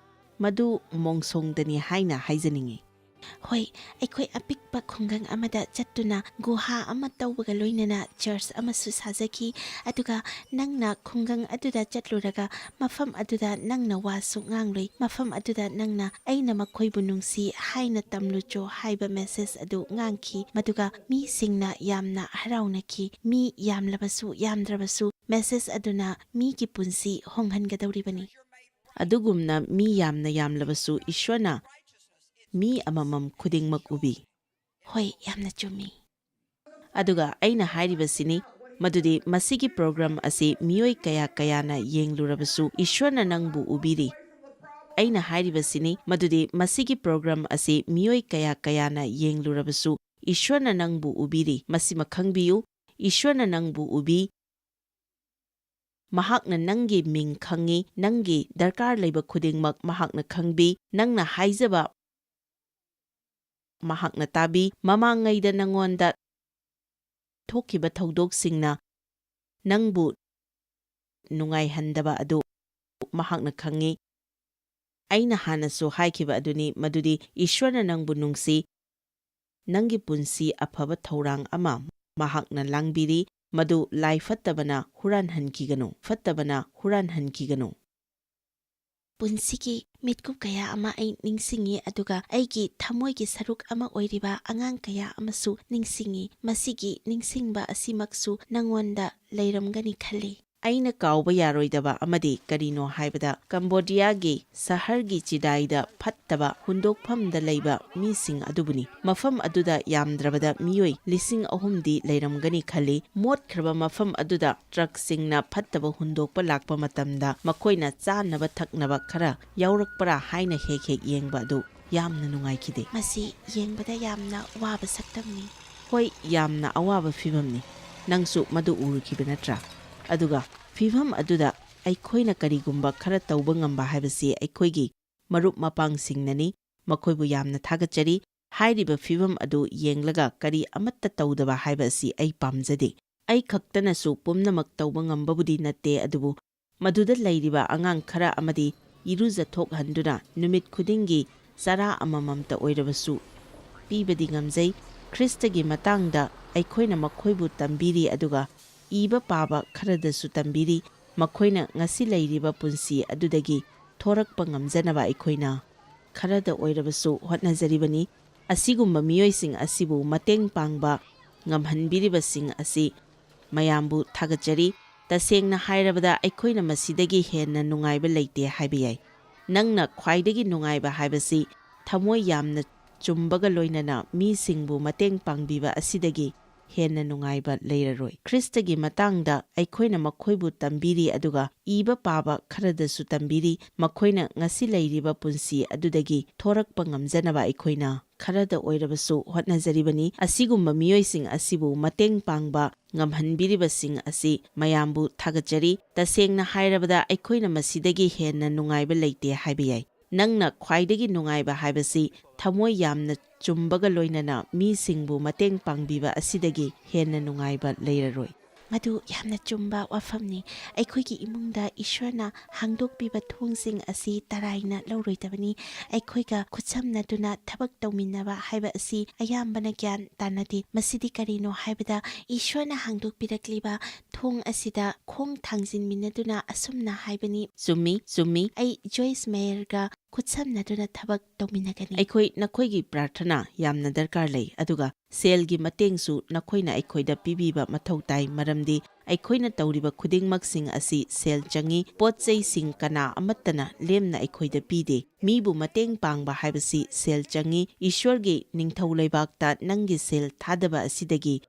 ꯃꯗꯨ ꯃꯣꯡꯁꯣꯡꯗꯅꯤ ꯍꯥꯏꯅ ꯍꯥꯏꯖꯅꯤꯡꯏ꯫ ꯍꯣꯏ, ꯑꯩꯈꯣꯏ ꯑꯄꯤꯛꯄ ꯈꯨꯡꯒꯪ ꯑꯃꯗ ꯆꯠꯇꯨꯅ ꯒꯨꯍꯥ ꯑꯃ ꯇꯧꯕꯒ ꯂꯣꯏꯅꯅ ꯆꯔꯆ ꯑꯃꯁꯨ ꯁꯥꯖꯈꯤ꯫ ꯑꯗꯨꯒ ꯅꯪꯅ ꯈꯨꯡꯒꯪ ꯑꯗꯨꯗ ꯆꯠꯂꯨꯔꯒ ꯃꯐꯝ ꯑꯗꯨꯗ ꯅꯪꯅ ꯋꯥꯁꯨ ꯉꯥꯡꯂꯨꯏ꯫ ꯃꯐꯝ ꯑꯗꯨꯗ ꯅꯪꯅ "ꯑꯩꯅ ꯃꯈꯣꯏꯕꯨ ꯅꯨꯡꯁꯤ" ꯍꯥꯏꯅ ꯇꯝꯂꯨꯆꯣ ꯍꯥꯏꯕ ꯃꯦꯁꯦꯖ ꯑꯗꯨ ꯉꯥꯡꯈꯤ꯫ ꯃꯗꯨꯒ ꯃꯤꯁꯤꯡꯅ ꯌꯥꯝꯅ ꯍꯔꯥꯎꯅꯈꯤ꯫ ꯃꯤ ꯌꯥꯝꯂꯕꯁꯨ ꯌꯥꯝꯗ꯭ꯔꯕꯁꯨ ꯃꯦꯁꯦꯖ ꯑꯗꯨꯅ ꯃꯤꯒꯤ ꯄꯨꯟꯁꯤ ꯍꯣꯡꯍꯟꯒꯗꯧꯔꯤꯕꯅꯤ꯫ ꯑꯗꯨꯒꯨꯝꯅ ꯃꯤ ꯌꯥꯝꯅ ꯌꯥꯝꯂꯕꯁꯨ ꯏꯁ꯭ꯋꯔꯅ ꯃꯤ ꯑꯃꯃꯝ ꯈꯨꯗꯤꯡꯃꯛ ꯎꯕꯤ꯫ ꯍꯣꯏ, ꯌꯥꯝꯅ ꯆꯨꯝꯃꯤ꯫ ꯑꯗꯨꯒ ꯑꯩꯅ ꯍꯥꯏꯔꯤꯕꯁꯤꯅꯤ, ꯃꯗꯨꯗꯤ ꯃꯁꯤꯒꯤ ꯄ꯭ꯔꯣꯒ꯭ꯔꯥꯝ ꯑꯁꯤ ꯃꯤꯑꯣꯏ ꯀꯌꯥ ꯀꯌꯥꯅ ꯌꯦꯡꯂꯨꯔꯕꯁꯨ ꯏꯁ꯭ꯋꯔꯅ ꯅꯪꯕꯨ ꯎꯕꯤꯔꯤ꯫ ꯑꯩꯅ ꯍꯥꯏꯔꯤꯕꯁꯤꯅꯤ, ꯃꯗꯨꯗꯤ ꯃꯁꯤꯒꯤ ꯄ꯭ꯔꯣꯒ꯭ꯔꯥꯝ ꯑꯁꯤ ꯃꯤꯑꯣꯏ ꯀꯌꯥ ꯀꯌꯥꯅ ꯌꯦꯡꯂꯨꯔꯕꯁꯨ ꯏꯁ꯭ꯋꯔꯅ ꯅꯪꯕꯨ ꯎꯕꯤꯔꯤ꯫ ꯃꯁꯤꯃ ꯈꯪꯕꯤꯌꯨ, ꯏꯁ꯭ꯋꯔꯅ ꯅꯪꯕꯨ ꯎꯕꯤ꯫ ꯃꯍꯥꯛꯅ ꯅꯪꯒꯤ ꯃꯤꯡ ꯈꯪꯏ, ꯅꯪꯒꯤ ꯗꯔꯀꯥꯔ ꯂꯩꯕ ꯈꯨꯗꯤꯡꯃꯛ ꯃꯍꯥꯛꯅ ꯈꯪꯕꯤ, ꯅꯪꯅ ꯍꯥꯏꯖꯕ ꯃꯍꯥꯛꯅ ꯇꯥꯕꯤ꯫ ꯃꯃꯥꯡꯉꯩꯗ ꯅꯉꯣꯟꯗ ꯊꯣꯛꯈꯤꯕ ꯊꯧꯗꯣꯛꯁꯤꯡꯅ ꯅꯪꯕꯨ ꯅꯨꯡꯉꯥꯏꯍꯟꯗꯕ ꯑꯗꯨ ꯃꯍꯥꯛꯅ ꯈꯪꯏ꯫ ꯑꯩꯅ ꯍꯥꯟꯅꯁꯨ ꯍꯥꯏꯈꯤꯕ ꯑꯗꯨꯅꯤ, ꯃꯗꯨꯗꯤ ꯏꯁ꯭ꯋꯔꯅ ꯅꯪꯕꯨ ꯅꯨꯡꯁꯤ꯫ ꯅꯪꯒꯤ ꯄꯨꯟꯁꯤ ꯑꯐꯕ ꯊꯧꯔꯥꯡ ꯑꯃ ꯃꯍꯥꯛꯅ ꯂꯥꯡꯕꯤꯔꯤ, ꯃꯗꯨ ꯂꯥꯏ ꯐꯠꯇꯕꯅ ꯍꯨꯔꯥꯟꯍꯟꯈꯤꯒꯅꯨ, ꯐꯠꯇꯕꯅ ꯍꯨꯔꯥꯟꯍꯟꯈꯤꯒꯅꯨ꯫ ꯄꯨꯟꯁꯤꯒꯤ ꯃꯤꯠꯀꯨꯞ ꯀꯌꯥ ꯑꯃ ꯑꯩ ꯅꯤꯡꯁꯤꯡꯏ, ꯑꯗꯨꯒ ꯑꯩꯒꯤ ꯊꯃꯣꯏꯒꯤ ꯁꯔꯨꯛ ꯑꯃ ꯑꯣꯏꯔꯤꯕ ꯑꯉꯥꯡ ꯀꯌꯥ ꯑꯃꯁꯨ ꯅꯤꯡꯁꯤꯡꯏ꯫ ꯃꯁꯤꯒꯤ ꯅꯤꯡꯁꯤꯡꯕ ꯑꯁꯤꯃꯛꯁꯨ ꯅꯉꯣꯟꯗ ꯂꯩꯔꯝꯒꯅꯤ ꯈꯜꯂꯤ꯫ ꯑꯩꯅ ꯀꯥꯎꯕ ꯌꯥꯔꯣꯏꯗꯕ ꯑꯃꯗꯤ ꯀꯔꯤꯅꯣ ꯍꯥꯏꯕꯗ, ꯀꯝꯕꯣꯗꯤꯌꯥꯒꯤ ꯁꯍꯔꯒꯤ ꯆꯤꯗꯥꯏꯗ ꯐꯠꯇꯕ ꯍꯨꯟꯗꯣꯛꯐꯝꯗ ꯂꯩꯕ ꯃꯤꯁꯤꯡ ꯑꯗꯨꯕꯨꯅꯤ꯫ ꯃꯐꯝ ꯑꯗꯨꯗ ꯌꯥꯝꯗ꯭ꯔꯕꯗ ꯃꯤꯑꯣꯏ ꯂꯤꯁꯤꯡ ꯑꯍꯨꯝꯗꯤ ꯂꯩꯔꯝꯒꯅꯤ ꯈꯜꯂꯤ꯫ ꯃꯣꯠꯈ꯭ꯔꯕ ꯃꯐꯝ ꯑꯗꯨꯗ ꯇ꯭ꯔꯛꯁꯤꯡꯅ ꯐꯠꯇꯕ ꯍꯨꯟꯗꯣꯛꯄ ꯂꯥꯛꯄ ꯃꯇꯝꯗ ꯃꯈꯣꯏꯅ ꯆꯥꯅꯕ ꯊꯛꯅꯕ ꯈꯔ ꯌꯥꯎꯔꯛꯄ꯭ꯔꯥ ꯍꯥꯏꯅ ꯍꯦꯛ ꯍꯦꯛ ꯌꯦꯡꯕ ꯑꯗꯨ ꯌꯥꯝꯅ ꯅꯨꯡꯉꯥꯏꯈꯤꯗꯦ꯫ ꯃꯁꯤ ꯌꯦꯡꯕꯗ ꯌꯥꯝꯅ ꯋꯥꯕ ꯁꯛꯇꯝꯅꯤ꯫ ꯍꯣꯏ, ꯌꯥꯝꯅ ꯑꯋꯥꯕ ꯐꯤꯚꯝꯅꯤ꯫ ꯅꯪꯁꯨ ꯃꯗꯨ ꯎꯔꯨꯈꯤꯕ ꯅꯠꯇ꯭ꯔꯥ? ꯑꯗꯨꯒ ꯐꯤꯚꯝ ꯑꯗꯨꯗ ꯑꯩꯈꯣꯏꯅ ꯀꯔꯤꯒꯨꯝꯕ ꯈꯔ ꯇꯧꯕ ꯉꯝꯕ ꯍꯥꯏꯕꯁꯤ ꯑꯩꯈꯣꯏꯒꯤ ꯃꯔꯨꯞ ꯃꯄꯥꯡꯁꯤꯡꯅꯅꯤ꯫ ꯃꯈꯣꯏꯕꯨ ꯌꯥꯝꯅ ꯊꯥꯒꯠꯆꯔꯤ꯫ ꯍꯥꯏꯔꯤꯕ ꯐꯤꯚꯝ ꯑꯗꯨ ꯌꯦꯡꯂꯒ ꯀꯔꯤ ꯑꯃꯠꯇ ꯇꯧꯗꯕ ꯍꯥꯏꯕ ꯑꯁꯤ ꯑꯩ ꯄꯥꯝꯖꯗꯦ꯫ ꯑꯩ ꯈꯛꯇꯅꯁꯨ ꯄꯨꯝꯅꯃꯛ ꯇꯧꯕ ꯉꯝꯕꯕꯨꯗꯤ ꯅꯠꯇꯦ, ꯑꯗꯨꯕꯨ ꯃꯗꯨꯗ ꯂꯩꯔꯤꯕ ꯑꯉꯥꯡ ꯈꯔ ꯑꯃꯗꯤ ꯏꯔꯨꯖꯊꯣꯛꯍꯟꯗꯨꯅ ꯅꯨꯃꯤꯠ ꯈꯨꯗꯤꯡꯒꯤ ꯆꯔꯥ ꯑꯃꯃꯝꯇ ꯑꯣꯏꯔꯕꯁꯨ ꯄꯤꯕꯗꯤ ꯉꯝꯖꯩ꯫ ꯈ꯭ꯔꯤꯁꯇꯒꯤ ꯃꯇꯥꯡꯗ ꯑꯩꯈꯣꯏꯅ ꯃꯈꯣꯏꯕꯨ ꯇꯝꯕꯤꯔꯤ, ꯑꯗꯨꯒ ꯏꯕ ꯄꯥꯕ ꯈꯔꯗꯁꯨ ꯇꯝꯕꯤꯔꯤ꯫ ꯃꯈꯣꯏꯅ ꯉꯁꯤ ꯂꯩꯔꯤꯕ ꯄꯨꯟꯁꯤ ꯑꯗꯨꯗꯒꯤ ꯊꯣꯔꯛꯄ ꯉꯝꯖꯅꯕ ꯑꯩꯈꯣꯏꯅ ꯈꯔꯗ ꯑꯣꯏꯔꯕꯁꯨ ꯍꯣꯠꯅꯖꯔꯤꯕꯅꯤ꯫ ꯑꯁꯤꯒꯨꯝꯕ ꯃꯤꯑꯣꯏꯁꯤꯡ ꯑꯁꯤꯕꯨ ꯃꯇꯦꯡ ꯄꯥꯡꯕ ꯉꯝꯍꯟꯕꯤꯔꯤꯕꯁꯤꯡ ꯑꯁꯤ ꯃꯌꯥꯝꯕꯨ ꯊꯥꯒꯠꯆꯔꯤ꯫ ꯇꯁꯦꯡꯅ ꯍꯥꯏꯔꯕꯗ, ꯑꯩꯈꯣꯏꯅ ꯃꯁꯤꯗꯒꯤ ꯍꯦꯟꯅ ꯅꯨꯡꯉꯥꯏꯕ ꯂꯩꯇꯦ ꯍꯥꯏꯕ ꯌꯥꯏ꯫ ꯅꯪꯅ ꯈ꯭ꯋꯥꯏꯗꯒꯤ ꯅꯨꯡꯉꯥꯏꯕ ꯍꯥꯏꯕꯁꯤ ꯊꯃꯣꯏ ꯌꯥꯝꯅ ꯆꯨꯝꯕꯒ ꯂꯣꯏꯅꯅ ꯃꯤꯁꯤꯡꯕꯨ ꯃꯇꯦꯡ ꯄꯥꯡꯕꯤꯕ ꯑꯁꯤꯗꯒꯤ ꯍꯦꯟꯅ ꯅꯨꯡꯉꯥꯏꯕ ꯂꯩꯔꯔꯣꯏ꯫ ꯈ꯭ꯔꯤꯁꯇꯒꯤ ꯃꯇꯥꯡꯗ ꯑꯩꯈꯣꯏꯅ ꯃꯈꯣꯏꯕꯨ ꯇꯝꯕꯤꯔꯤ, ꯑꯗꯨꯒ ꯏꯕ ꯄꯥꯕ ꯈꯔꯗꯁꯨ ꯇꯝꯕꯤꯔꯤ꯫ ꯃꯈꯣꯏꯅ ꯉꯁꯤ ꯂꯩꯔꯤꯕ ꯄꯨꯟꯁꯤ ꯑꯗꯨꯗꯒꯤ ꯊꯣꯔꯛꯄ ꯉꯝꯖꯅꯕ ꯑꯩꯈꯣꯏꯅ ꯈꯔꯗ ꯑꯣꯏꯔꯕꯁꯨ ꯍꯣꯠꯅꯖꯔꯤꯕꯅꯤ꯫ ꯑꯁꯤꯒꯨꯝꯕ ꯃꯤꯑꯣꯏꯁꯤꯡ ꯑꯁꯤꯕꯨ ꯃꯇꯦꯡ ꯄꯥꯡꯕ ꯉꯝꯍꯟꯕꯤꯔꯤꯕꯁꯤꯡ ꯑꯁꯤ ꯃꯌꯥꯝꯕꯨ ꯊꯥꯒꯠꯆꯔꯤ꯫ ꯇꯁꯦꯡꯅ ꯍꯥꯏꯔꯕꯗ, ꯑꯩꯈꯣꯏꯅ ꯃꯁꯤꯗꯒꯤ ꯍꯦꯟꯅ ꯅꯨꯡꯉꯥꯏꯕ ꯂꯩꯇꯦ ꯍꯥꯏꯕ ꯌꯥꯏ꯫ ꯅꯪꯅ ꯈ꯭ꯋꯥꯏꯗꯒꯤ ꯅꯨꯡꯉꯥꯏꯕ ꯍꯥꯏꯕꯁꯤ ꯊꯃꯣꯏ ꯌꯥꯝꯅ ꯆꯨꯝꯕꯒ ꯂꯣꯏꯅꯅ ꯃꯤꯁꯤꯡꯕꯨ ꯃꯇꯦꯡ ꯄꯥꯡꯕꯤꯕ ꯑꯁꯤꯗꯒꯤ ꯍꯦꯟꯅ ꯅꯨꯡꯉꯥꯏꯕ ꯂꯩꯔꯔꯣꯏ꯫ ꯃꯗꯨ ꯌꯥꯝꯅ ꯆꯨꯝꯕ ꯋꯥꯐꯝꯅꯤ꯫ ꯑꯩꯈꯣꯏꯒꯤ ꯏꯃꯨꯡꯗ ꯏꯁꯣꯔꯅ ꯍꯥꯡꯗꯣꯛꯄꯤꯕ ꯊꯣꯡꯁꯤꯡ ꯑꯁꯤ ꯇꯔꯥꯏꯅ ꯂꯧꯔꯣꯏꯗꯕꯅꯤ꯫ ꯑꯩꯈꯣꯏꯒ ꯈꯨꯠꯁꯝꯅꯗꯨꯅ ꯊꯕꯛ ꯇꯧꯃꯤꯟꯅꯕ ꯍꯥꯏꯕ ꯑꯁꯤ ꯑꯌꯥꯝꯕꯅ ꯒ꯭ꯌꯥꯟ ꯇꯥꯅꯗꯦ꯫ ꯃꯁꯤꯗꯤ ꯀꯔꯤꯅꯣ ꯍꯥꯏꯕꯗ, ꯏꯁꯣꯔꯅ ꯍꯥꯡꯗꯣꯛꯄꯤꯔꯛꯂꯤꯕ ꯊꯣꯡ ꯑꯁꯤꯗ ꯈꯣꯡ ꯊꯥꯡꯖꯤꯟꯃꯤꯟꯅꯗꯨꯅ ꯑꯁꯨꯝꯅ ꯍꯥꯏꯕꯅꯤ, "ꯆꯨꯝꯃꯤ, ꯆꯨꯝꯃꯤ꯫ ꯑꯩ ꯖꯣꯏꯁ ꯃꯦꯌꯔꯒ ꯈꯨꯠꯁꯝꯅꯗꯨꯅ ꯊꯕꯛ ꯇꯧꯃꯤꯟꯅꯒꯅꯤ꯫" ꯑꯩꯈꯣꯏ ꯅꯈꯣꯏꯒꯤ ꯄ꯭ꯔꯥꯔꯊꯅꯥ ꯌꯥꯝꯅ ꯗꯔꯀꯥꯔ ꯂꯩ, ꯑꯗꯨꯒ ꯁꯦꯜꯒꯤ ꯃꯇꯦꯡꯁꯨ ꯅꯈꯣꯏꯅ ꯑꯩꯈꯣꯏꯗ ꯄꯤꯕꯤꯕ ꯃꯊꯧ ꯇꯥꯏ, ꯃꯔꯝꯗꯤ ꯑꯩꯈꯣꯏꯅ ꯇꯧꯔꯤꯕ ꯈꯨꯗꯤꯡꯃꯛꯁꯤꯡ ꯑꯁꯤ ꯁꯦꯜ ꯆꯪꯏ꯫ ꯄꯣꯠ ꯆꯩꯁꯤꯡ ꯀꯅꯥ ꯑꯃꯠꯇꯅ ꯂꯦꯝꯅ ꯑꯩꯈꯣꯏꯗ ꯄꯤꯗꯦ꯫ ꯃꯤꯕꯨ ꯃꯇꯦꯡ ꯄꯥꯡꯕ ꯍꯥꯏꯕꯁꯤ ꯁꯦꯜ ꯆꯪꯏ꯫ ꯏꯁ꯭ꯋꯔꯒꯤ ꯅꯤꯡꯊꯧ ꯂꯩꯕꯥꯛꯇ ꯅꯪꯒꯤ ꯁꯦꯜ ꯊꯥꯗꯕ ꯑꯁꯤꯗꯒꯤ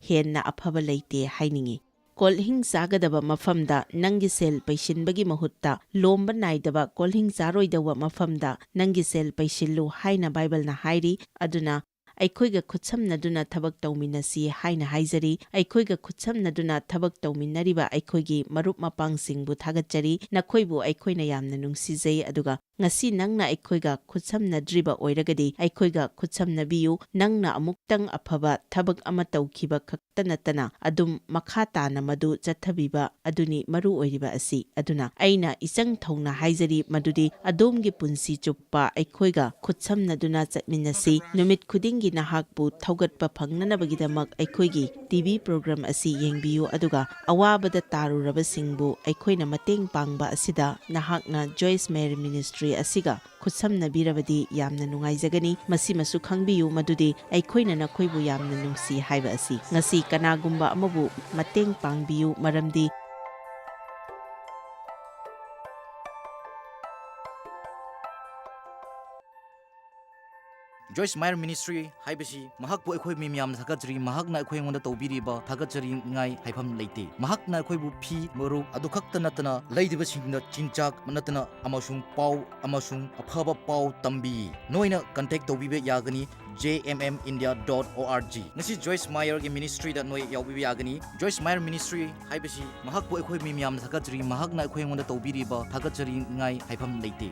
ꯍꯦꯟꯅ ꯑꯐꯕ ꯂꯩꯇꯦ ꯍꯥꯏꯅꯤꯡꯏ꯫ ꯀꯣꯜꯍꯤꯡ ꯆꯥꯒꯗꯕ ꯃꯐꯝꯗ ꯅꯪꯒꯤ ꯁꯦꯜ ꯄꯩꯁꯤꯟꯕꯒꯤ ꯃꯍꯨꯠꯇ, ꯂꯣꯝꯕ ꯅꯥꯏꯗꯕ ꯀꯣꯜꯍꯤꯡ ꯆꯥꯔꯣꯏꯗꯧꯕ ꯃꯐꯝꯗ ꯅꯪꯒꯤ ꯁꯦꯜ ꯄꯩꯁꯤꯜꯂꯨ ꯍꯥꯏꯅ ꯕꯥꯏꯕꯜꯅ ꯍꯥꯏꯔꯤ꯫ ꯑꯗꯨꯅ ꯑꯩꯈꯣꯏꯒ ꯈꯨꯠꯁꯝꯅꯗꯨꯅ ꯊꯕꯛ ꯇꯧꯃꯤꯟꯅꯁꯤ ꯍꯥꯏꯅ ꯍꯥꯏꯖꯔꯤ꯫ ꯑꯩꯈꯣꯏꯒ ꯈꯨꯠꯁꯝꯅꯗꯨꯅ ꯊꯕꯛ ꯇꯧꯃꯤꯟꯅꯔꯤꯕ ꯑꯩꯈꯣꯏꯒꯤ ꯃꯔꯨꯞ ꯃꯄꯥꯡꯁꯤꯡꯕꯨ ꯊꯥꯒꯠꯆꯔꯤ꯫ ꯅꯈꯣꯏꯕꯨ ꯑꯩꯈꯣꯏꯅ ꯌꯥꯝꯅ ꯅꯨꯡꯁꯤꯖꯩ, ꯑꯗꯨꯒ ꯉꯁꯤ ꯅꯪꯅ ꯑꯩꯈꯣꯏꯒ ꯈꯨꯠꯁꯝꯅꯗ꯭ꯔꯤꯕ ꯑꯣꯏꯔꯒꯗꯤ, ꯑꯩꯈꯣꯏꯒ ꯈꯨꯠꯁꯝꯅꯕꯤꯌꯨ꯫ ꯅꯪꯅ ꯑꯃꯨꯛꯇꯪ ꯑꯐꯕ ꯊꯕꯛ ꯑꯃ ꯇꯧꯈꯤꯕ ꯈꯛꯇ ꯅꯠꯇꯅ, ꯑꯗꯨꯝ ꯃꯈꯥ ꯇꯥꯅ ꯃꯗꯨ ꯆꯠꯊꯕꯤꯕ ꯑꯗꯨꯅꯤ ꯃꯔꯨ ꯑꯣꯏꯔꯤꯕ ꯑꯁꯤ꯫ ꯑꯗꯨꯅ ꯑꯩꯅ ꯏꯆꯪ ꯊꯧꯅ ꯍꯥꯏꯖꯔꯤ ꯃꯗꯨꯗꯤ, ꯑꯗꯣꯝꯒꯤ ꯄꯨꯟꯁꯤ ꯆꯨꯞꯄ ꯑꯩꯈꯣꯏꯒ ꯈꯨꯠꯁꯝꯅꯗꯨꯅ ꯆꯠꯃꯤꯟꯅꯁꯤ꯫ ꯅꯨꯃꯤꯠ ꯈꯨꯗꯤꯡꯒꯤ ꯅꯍꯥꯛꯄꯨ ꯊꯧꯒꯠꯄ ꯐꯪꯅꯅꯕꯒꯤꯗꯃꯛ ꯑꯩꯈꯣꯏꯒꯤ ꯇꯤ ꯚꯤ ꯄ꯭ꯔꯣꯒ꯭ꯔꯥꯝ ꯑꯁꯤ ꯌꯦꯡꯕꯤꯌꯨ, ꯑꯗꯨꯒ ꯑꯋꯥꯕꯗ ꯇꯥꯔꯨꯔꯕꯁꯤꯡꯕꯨ ꯑꯩꯈꯣꯏꯅ ꯃꯇꯦꯡ ꯄꯥꯡꯕ ꯑꯁꯤꯗ ꯅꯍꯥꯛꯅ ꯖꯣꯏꯁ ꯃꯦꯌꯔ ꯃꯤꯅꯤꯁꯇ꯭ꯔꯤ ꯑꯁꯤꯒ ꯈꯨꯠꯁꯝꯅꯕꯤꯔꯕꯗꯤ ꯌꯥꯝꯅ ꯅꯨꯡꯉꯥꯏꯖꯒꯅꯤ꯫ ꯃꯁꯤꯃꯁꯨ ꯈꯪꯕꯤꯌꯨ ꯃꯗꯨꯗꯤ ꯑꯩꯈꯣꯏꯅ ꯅꯈꯣꯏꯕꯨ ꯌꯥꯝꯅ ꯅꯨꯡꯁꯤ ꯍꯥꯏꯕ ꯑꯁꯤ꯫ ꯉꯁꯤ ꯀꯅꯥꯒꯨꯝꯕ ꯑꯃꯕꯨ ꯃꯇꯦꯡ ꯄꯥꯡꯕꯤꯌꯨ, ꯃꯔꯝꯗꯤ ꯖꯣꯏꯁ ꯃꯥꯌꯔ ꯃꯤꯅꯤꯁꯇ꯭ꯔꯤ ꯍꯥꯏꯕꯁꯤ ꯃꯍꯥꯛꯄꯨ ꯑꯩꯈꯣꯏ ꯃꯤ ꯃꯌꯥꯝꯅ ꯊꯥꯒꯠꯆꯔꯤ꯫ ꯃꯍꯥꯛꯅ ꯑꯩꯈꯣꯏ ꯑꯩꯉꯣꯟꯗ ꯇꯧꯕꯤꯔꯤꯕ ꯊꯥꯒꯠꯆꯔꯤꯉꯥꯏ ꯍꯥꯏꯐꯝ ꯂꯩꯇꯦ꯫ ꯃꯍꯥꯛꯅ ꯑꯩꯈꯣꯏꯕꯨ ꯐꯤ, ꯃꯔꯨꯞ ꯑꯗꯨ ꯈꯛꯇ ꯅꯠꯇꯅ ꯂꯩꯗꯕꯁꯤꯡꯗ ꯆꯤꯟꯖꯥꯛ ꯅꯠꯇꯅ ꯑꯃꯁꯨꯡ ꯄꯥꯎ ꯑꯃꯁꯨꯡ ꯑꯐꯕ ꯄꯥꯎ ꯇꯝꯕꯤ꯫ ꯅꯣꯏꯅ ꯀꯟꯇꯦꯛ ꯇꯧꯕꯤꯕ ꯌꯥꯒꯅꯤ J M M India dot O R G꯫ ꯉꯁꯤ ꯖꯣꯏꯁ ꯃꯥꯌꯔꯒꯤ ꯃꯤꯅꯤꯁꯇ꯭ꯔꯤꯗ ꯅꯣꯏ ꯌꯥꯎꯕꯤꯕ ꯌꯥꯒꯅꯤ꯫ ꯖꯣꯏꯁ ꯃꯥꯌꯔ ꯃꯤꯅꯤꯁꯇ꯭ꯔꯤ ꯍꯥꯏꯕꯁꯤ ꯃꯍꯥꯛꯄꯨ ꯑꯩꯈꯣꯏ ꯃꯤ ꯃꯌꯥꯝꯅ ꯊꯥꯒꯠꯆꯔꯤ꯫ ꯃꯍꯥꯛꯅ ꯑꯩꯈꯣꯏ ꯑꯩꯉꯣꯟꯗ ꯇꯧꯕꯤꯔꯤꯕ ꯊꯥꯒꯠꯆꯔꯤꯉꯥꯏ ꯍꯥꯏꯐꯝ ꯂꯩꯇꯦ꯫